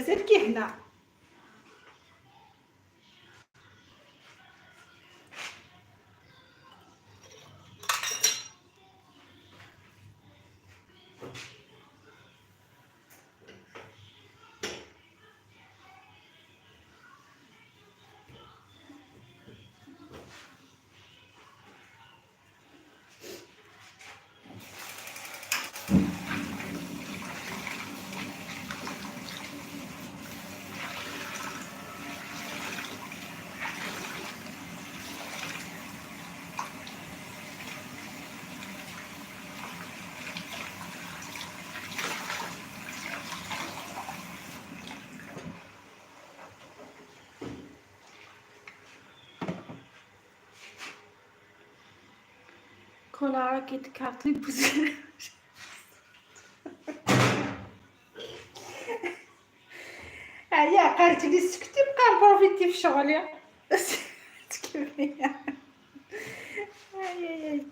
مازال كي هنا. كولا راكي تكارتي بوزي. هيا قالت لي سكتي بقى نبروفيتي في شغلي. تكملي. اي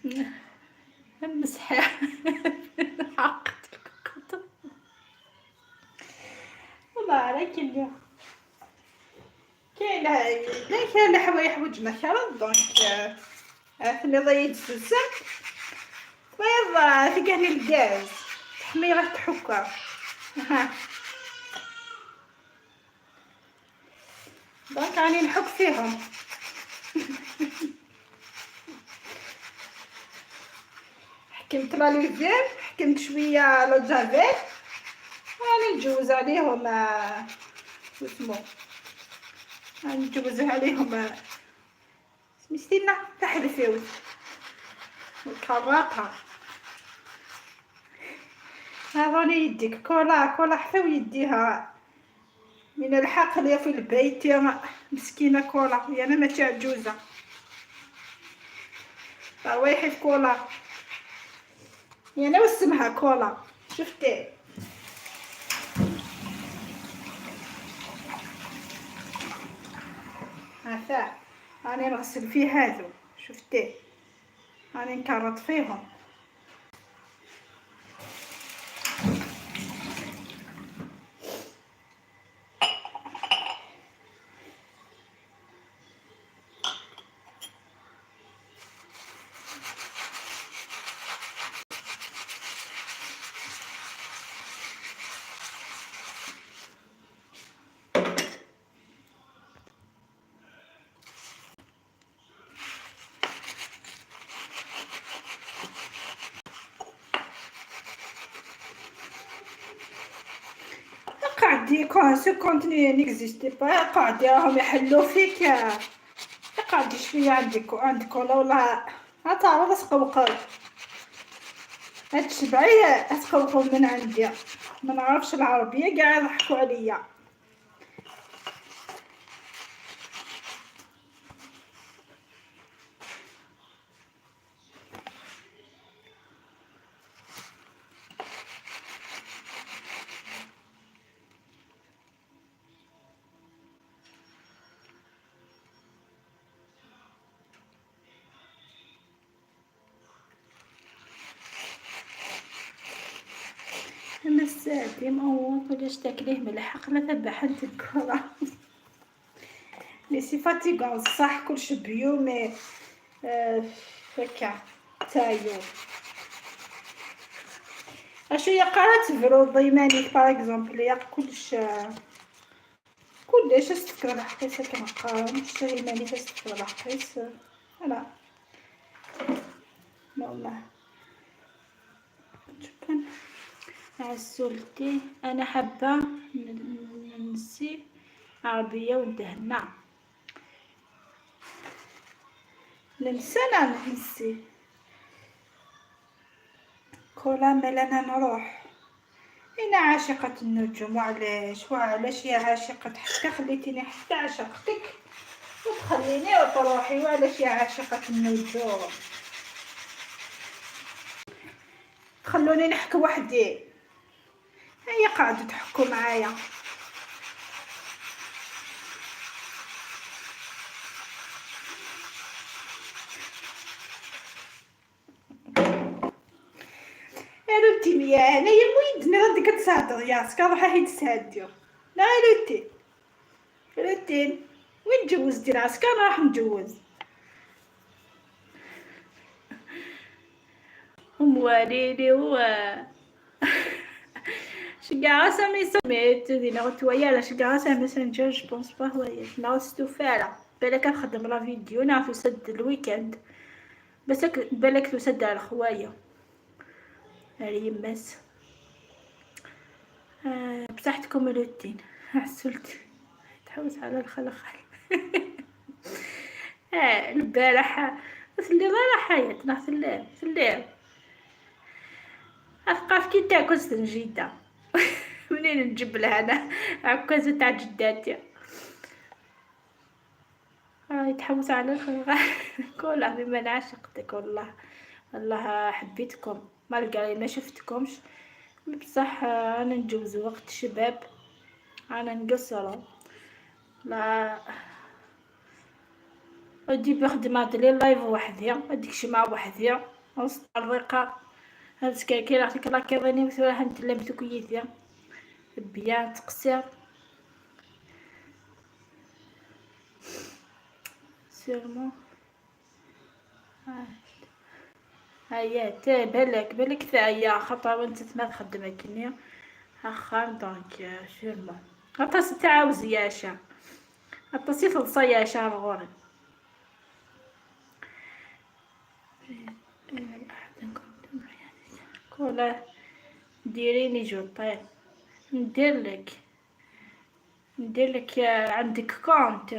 اي مسح حقت الكتب والله على كل كاين كاين الحوايج حوجنا كرا donc ثني يتسوسن بيض تلقاني الغاز تحمي غير تحكا. donc راني نحك فيهم. حكمت la levure، حكمت شوية l'eau de javel، راني نجوز عليهم واسمو، راني نجوز عليهم سميتينا تحلفيوت الكراطه. هذوني يديك كولا كولا حتى يديها من الحق لي في البيت يا مسكينه كولا، يا انا ماشي عجوزه روايحي في كولا، يا انا واسمها كولا. شفتي هذا راني نغسل فيه هادو، شفتي راني نكرط فيهم. قعدي quand ce contenu n'existe pas، قعدي راهم يحلو فيك. قعدي شوية عندك عندك ولا والله تعرض تقوقو هتشبعي تقوقو من عندي، ما نعرفش العربية كاع يضحكوا عليا. مساتي مو ولاش تاكليه من الحق لا تبع الكره. mais c'est fatigant صح كلشي bio mais هكا تايو اشو يا قرا تفرو ضيمانيك par exemple يا كلش كلش استفكر الحقيس كنقرا نشتري مانيك استفكر الحقيس voilà والله شكرا. عسولتي انا حابة ننسي عربية وندهنا ننسى انا ننسي كولا ملنا نروح. انا عاشقه النجوم. وعلاش وعلاش يا عاشقه حتى خليتيني حتى عشقتك وتخليني وتروحي؟ وعلاش يا عاشقه النجوم تخلوني نحكي وحدي؟ هيا قعدوا تحكوا معايا. روتين يا انا يا مويد غادي كتساعد يا سكا روح هي تساعديو لا روتين روتين وين تجوزتي العسكر راح نجوز ام والدي و شقا سامي سميت دينا غتويا لا شقا سامي سنجر جو بونس با هو ناس فعلا بالك نخدم لا فيديو نعرف يسد الويكاند بس بالك تسد على خوايا يماس. بصحتكم الروتين عسلت تحوس على الخلخال. البارح في الليل راه حياة في الليل في الليل أثقاف كي تاكل سنجيدة. منين نجيب لها انا عكازة تاع جداتي راهي تحوس على الخلخال. كلها بما انا عشقتك والله والله حبيتكم malgré ما شفتكمش بصح انا نجوز وقت شباب انا نقصرو لا ودي بخدمة les lives وحدي هاديك مع وحدي وسط الرقة هاد سكاكي راح تكلاكيضيني وثورة نتلمتو كيدي bien تقصير sûrement. هيا تا بالك بالك ثايا خاطر وانت ما تخدم كني اخا donc sûrement عطاس تعاوز ياشا عطاسي تلصا ياشا غوري. كولا ديريني je t'aime ندير لك عندك compte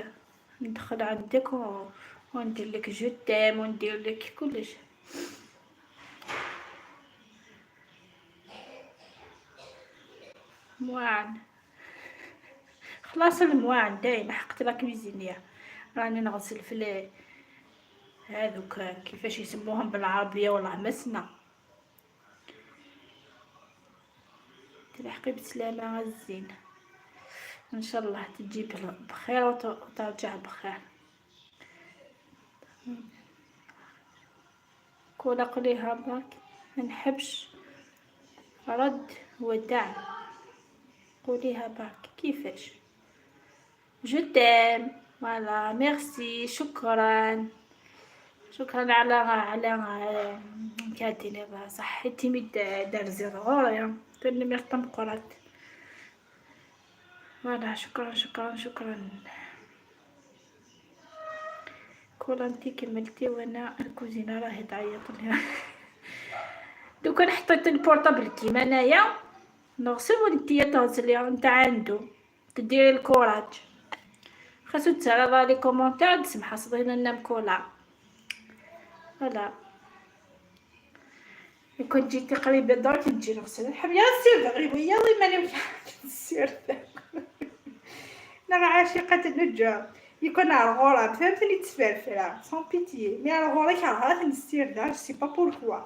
ندخل عندك وندير لك je t'aime وندير لك كلش. مواعن خلاص المواعن دايما حقت la cuisinière راني نغسل في هذوك كيفاش يسموهم بالعربية والله مسنا. تلحقي بسلامه الزين ان شاء الله تجيب بخير وترجع بخير. كولا قليها برك ما نحبش رد ودعم قوليها برك كيفاش je t'aime voilà merci شكرا شكرا على على كاتيني صحتي ميد دار زيرو تنمي قرات voilà شكرا شكرا شكرا. كولا انتي كملتي وانا الكوزينة راهي تعيط لي. دوكا حطيت ال portable كيما انايا نغسل وانتيا تغسلي انت عندو تديري ال courage خاصو تسرى les commentaires تسمح صدينا لنا كولا voilà. كنت جيتي قريبه درك نجي نغسل الحم يا سير غريبة يلا ماني سير انا عاشقة النجوم يكون على الغراب فهمتني تسفرفرة sans pitié mais على الغراب كرهت نسير دا sais pas pourquoi.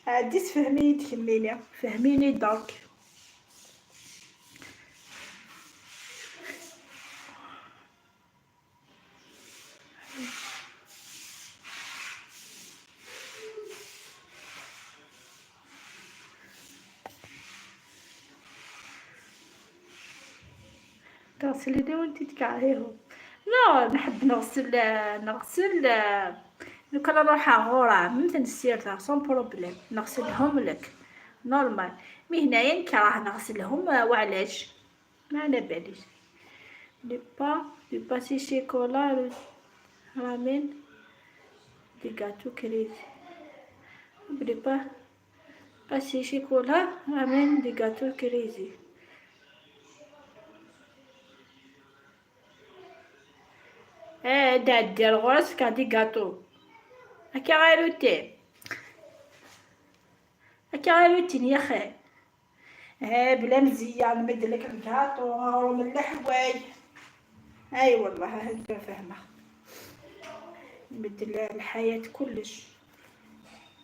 عادي تفهميني تكملي فهميني درك. تغسلي وانتي تكعيهم لا نحب نغسل نغسل لو كان نروح غورا من نسيرتها sans problème نغسلهم لك normal mais هنايا نكره نغسلهم وعلاش ما على باليش. ne pas ne passer chocolat ramène des gâteaux crazy ne pas passer chocolat ramène des gâteaux crazy. دا دير غرس كا des gâteaux هكا غير روتين هكا غير روتين يا خي. بلا مزية نمد لك الكاطو من الحواي اي والله انت فاهمه نبدل الحياة كلش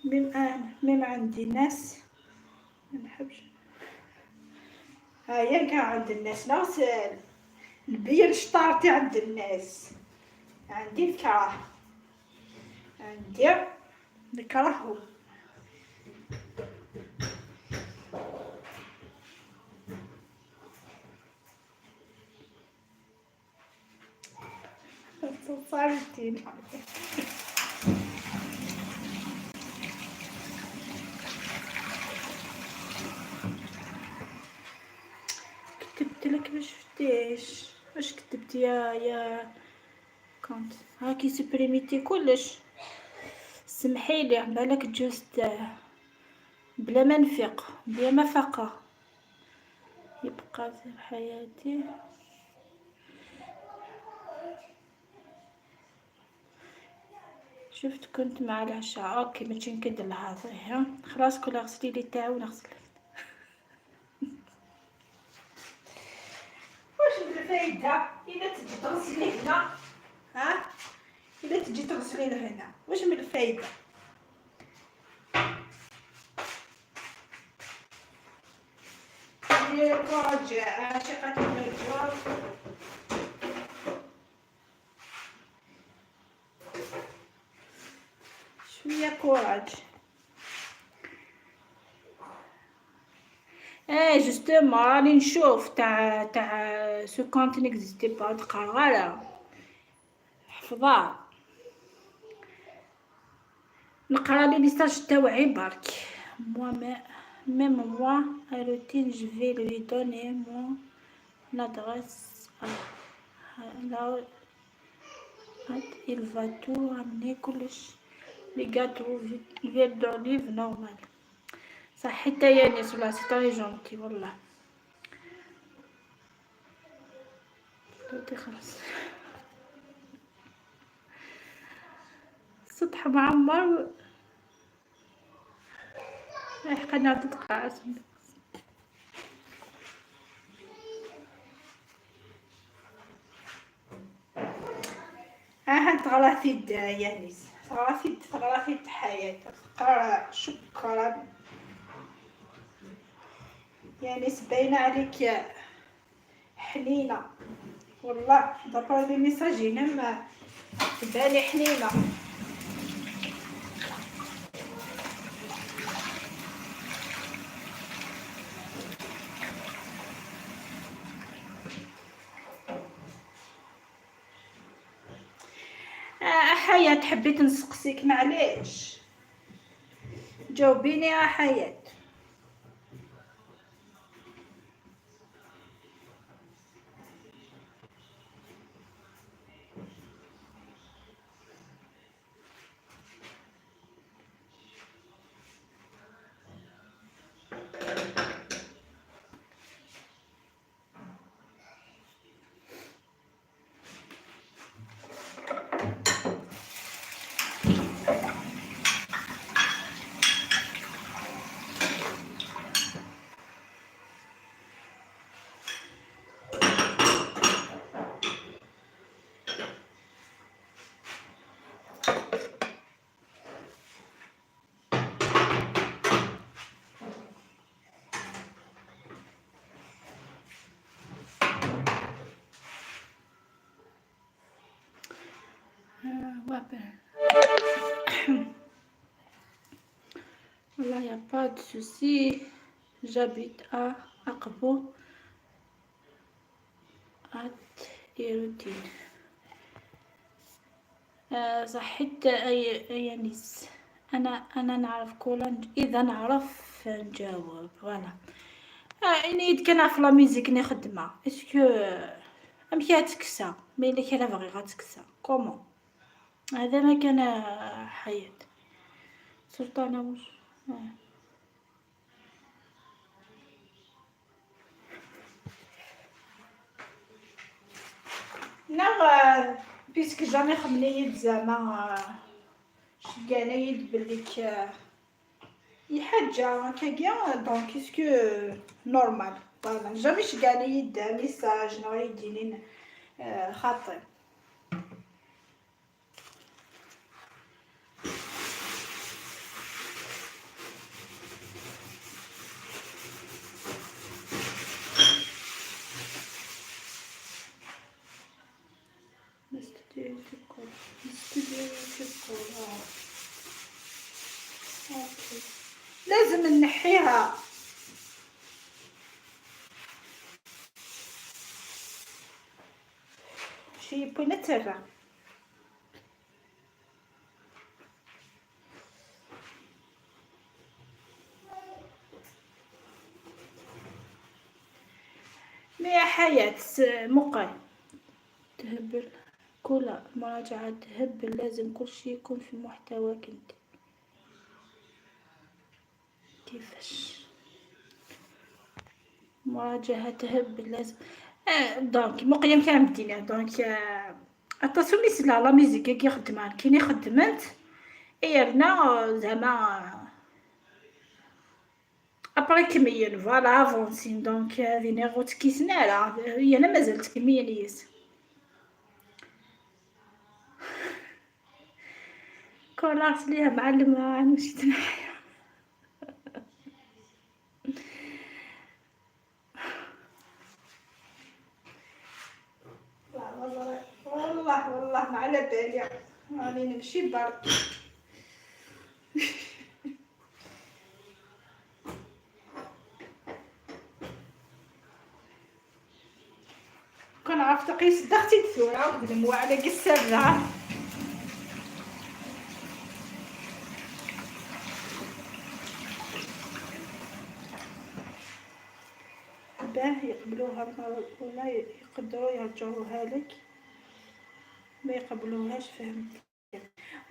même انا même عندي ناس ما نحبش هيا كان عند الناس نغسل نبين شطارتي عند الناس عندي الكره عندي نكرههم. صارتين. كتبت لك ما شفتيش واش كتبت يا compte هاكي supprimé تي كلش. سمحيلي بالك juste بلا ما نفيق بلا ما فاقه يبقى في حياتي. شفت كنت مع العشاء. OK ماشي نكد لها خلاص كل غسلي لي تاعو ونغسل. واش الفايدة الا تجي تغسلي هنا؟ ها الا تجي تغسلي هنا واش من الفايدة؟ كراج عاشقة المجوار. شوية courage. ايه justement راني نشوف تاع ce compte n'existe pas تقرا حفظها. نقرا les messages تاوعي برك. moi même moi à routine je vais lui donner mon adresse là il va tout ramener كلش les gâteaux huile d'olive normal. صح حتى يانيس والله c'est très gentil والله. خلاص السطح معمر حقنا تتقاعس. ها تغلاثي يانيس تغلاثي حياة تقرا. شكرا يانيس باينة عليك حنينة والله. d'après les messages هنا ما تباني حنينة. حياة حبيت نسقسيك معليش جاوبيني يا حياة. Voilà, il n'y a pas de souci. J'habite à Akbou, à Iroutine. صحيت يانيس. انا نعرف كولا اذا نعرف نجاوب voilà. اني كنعرف la musique نخدمها est-ce que امشي تكسا mais الا كان بغي غتكسا comment هذا ما كان حياة سلطانة واش لا puisque jamais خمليت زعما شقانيت بليك الحاجة هكاكيا donc est-ce que normal voilà jamais شقانيت message نغ يديني خاطئ. لازم نحيها. شي بوينة ترى. mais حياة مقال تهبل، كل مراجعة تهبل، لازم كل شيء يكون في محتواك انت. كيفاش مراجعة تهبل لازم donc مقيم كان بدينا donc attention لي la musique كي خدمان كيني خدمت ايرنا زعما après كميل voilà avancé donc هذه نيغوت كيسنا هي انا مازالت كميل يس كولاس ليها معلمة مشيت نحيا. والله والله والله ما على بالي، راني نمشي برك. كون عرفت قيس دختي الثورة وخدموا على قسابها. باه يقبلوها المرة الأولى يقدروا يرجعوها لك، ما يقبلوهاش فهمت.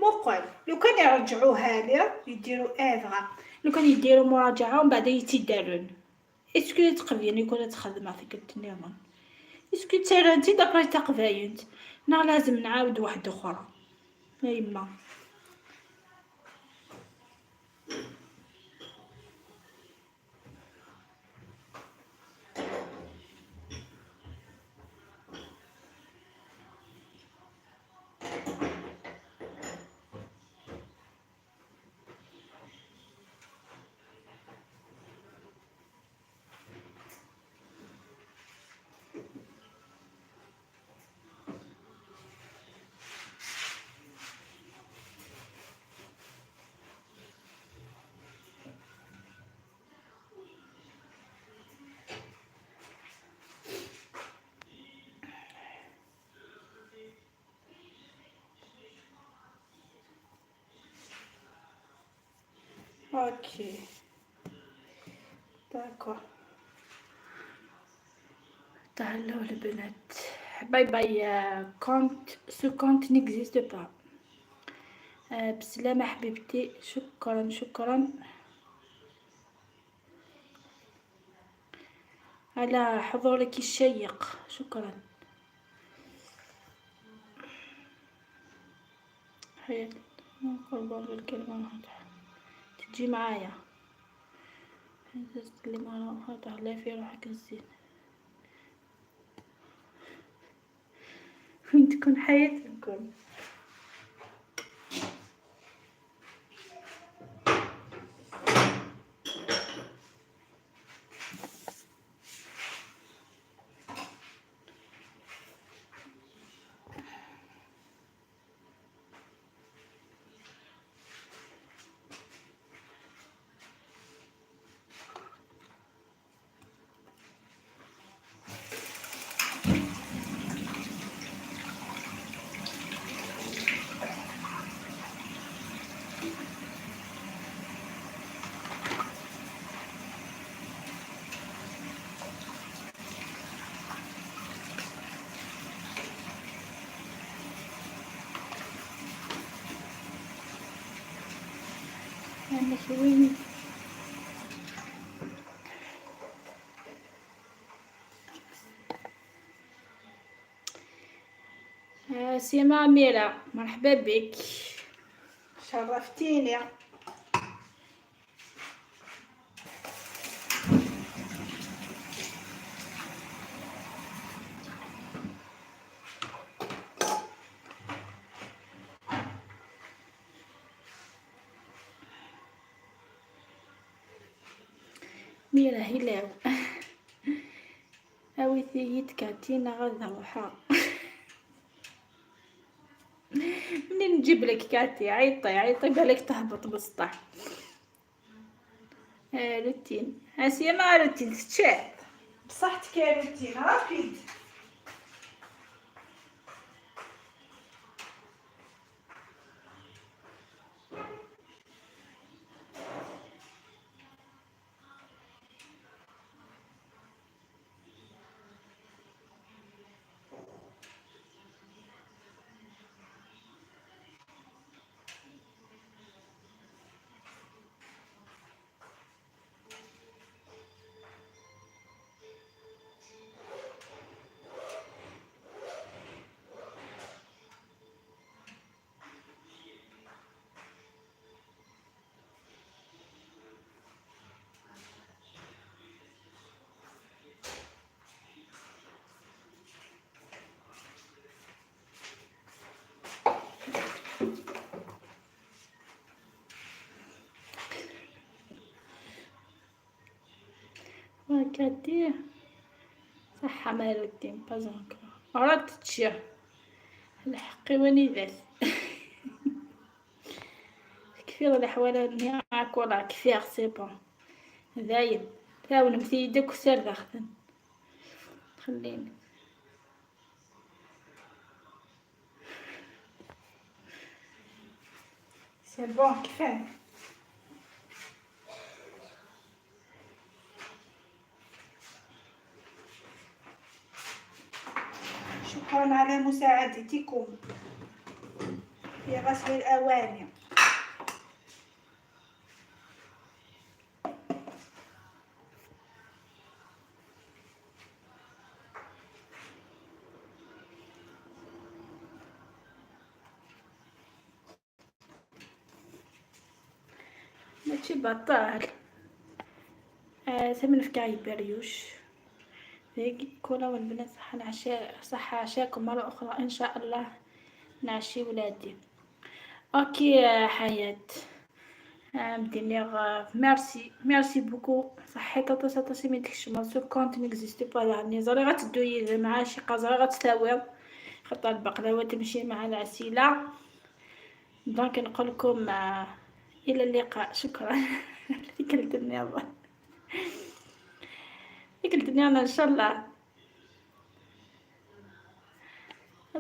مقال لو كان يرجعوها لي يديروا افغا، لو كان يديروا مراجعة ومن بعد يتيدارون. est-ce que تقبلين يكون تخدم في كنت نظام est-ce que تيرانتي d'après تقباينت نا لازم نعاود واحدة أخرى يا يما. OK d'accord. تهلاو البنات، bye bye. compte ce compte n'existe pas. بسلامة حبيبتي، شكرا شكرا على حضورك الشيق، شكرا. حياة نقول الكلمة تجي معايا اللي في روحك الزين. وين تكون حياة نكون. عندك وين سيما أميرة، مرحبا بك، شرفتيني. ميرا هلاو اويثي كاتينا غدا روحا. منين نجيب لك كاتي؟ عيطي عيطي بالك تهبط بالسطح. روتين اسيا ما روتين تشات بصحتك يا روتين rapide. وكادي صحة مالك pas encore راه تشير الحقي وني ذات كفير الأحوال نياك ولا كفير c'est bon ذاين تاون مثيدك وسير داخل خليني c'est bon كفاية. شكرا على مساعدتكم في غسل الأواني. ماشي بطال. ثمن في بريوش هيك كولا والبنات. صحة العشاء، صحة عشاكم مرة أخرى إن شاء الله نعشي ولادي. OK حياة مدينيغ merci merci beaucoup. صحيت طاسة مي تكشم ce compte n'existe pas. يعني زري غتدوي مع شي قزرة غتساوي خاطر البقلاوة تمشي مع العسيلة. donc نقول لكم الى اللقاء. شكرا. كلت النظام كلت النظام ان شاء الله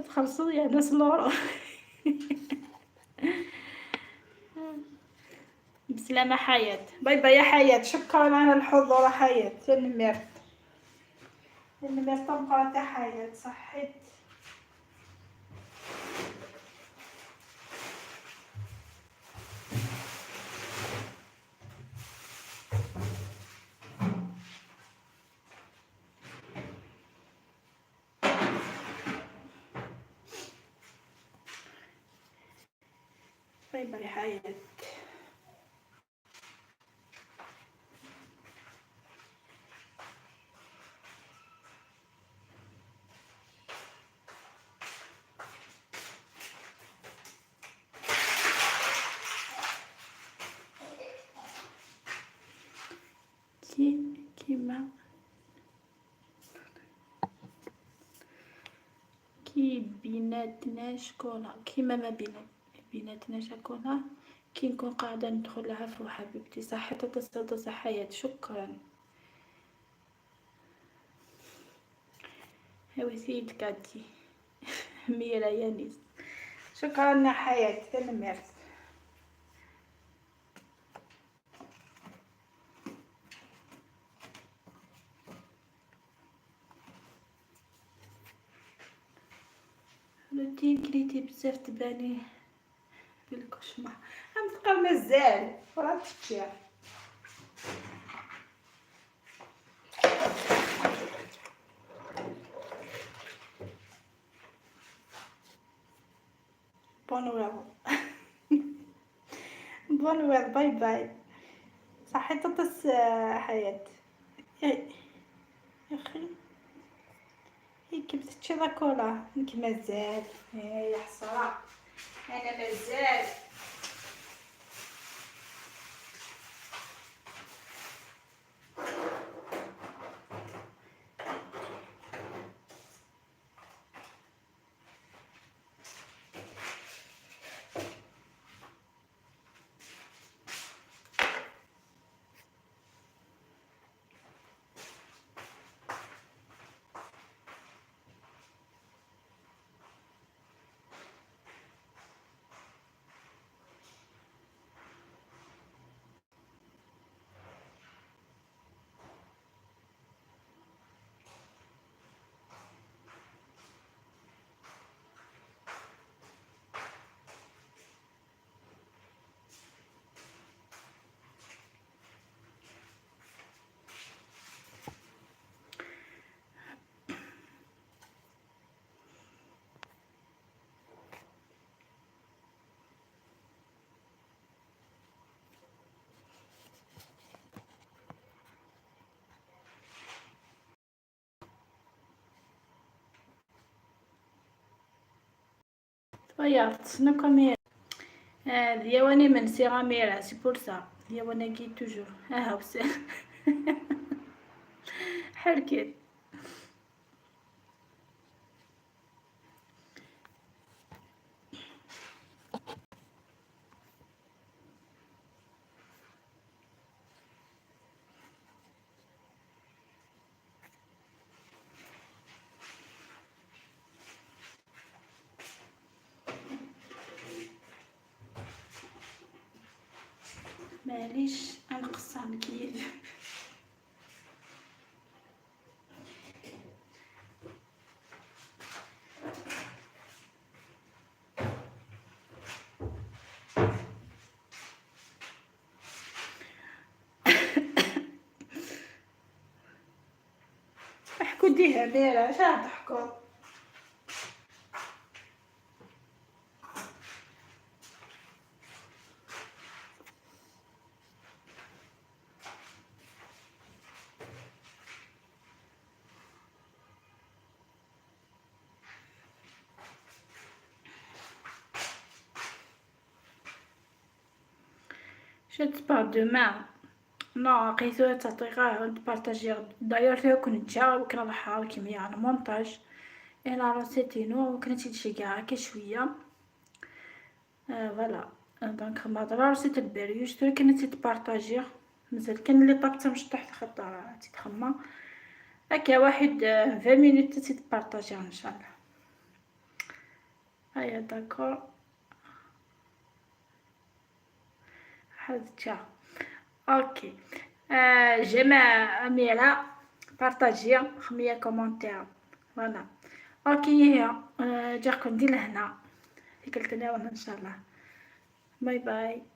تخلصوا يا ناس لورو. بسلامة حياة. bye bye يا حياة، شكرا على الحضور حياة. تنمرت تنمرت تنقرة حياة. صحيت. bye bye حياة. كي كيما كي بيناتناش كولا كيما ما بيناتناش كولا كي نكون قاعدة ندخل عفو حبيبتي. صحة تصدق حياة. شكرا. هاوي سيد كاتي ميرا يانيس. شكرا يا حياة. تنمرت. روتين كليتي بزاف تباني بالكشمة. هم تبقى مازال وراه تشير. bonne nuit bonne nuit bye bye. صحيت تطس حياة يا اخي. هيك بتتشي كولا انك مازال يا حسرة انا مازال. غيرت كاميرا ديواني من سي غاميرا c'est pour ça ديوانا كي toujours ها هو حركت. معليش نقصها نكيف. احكوا ديها ميرا شا تحكوا. Je te parle demain. Non, قيسو تعطيها نبارطاجي داير فيها كنت جا وكنا ضحى كيما على مونتاج انا راسيتينو وكنا تشي كاع هكا شويه. voilà donc ما ضرا recette ال brioche ترى كنا تبارطاجي مازال كان اللي طابته مش تحت خطره تتخمى هكا واحد 20 minutes تبارطاجي ان شاء الله. هيا d'accord حاجة OK. J'aime أميرة partager خمية commentaire voilà OK. هي جاكم دي لهنا في كلتنا ان شاء الله. bye bye.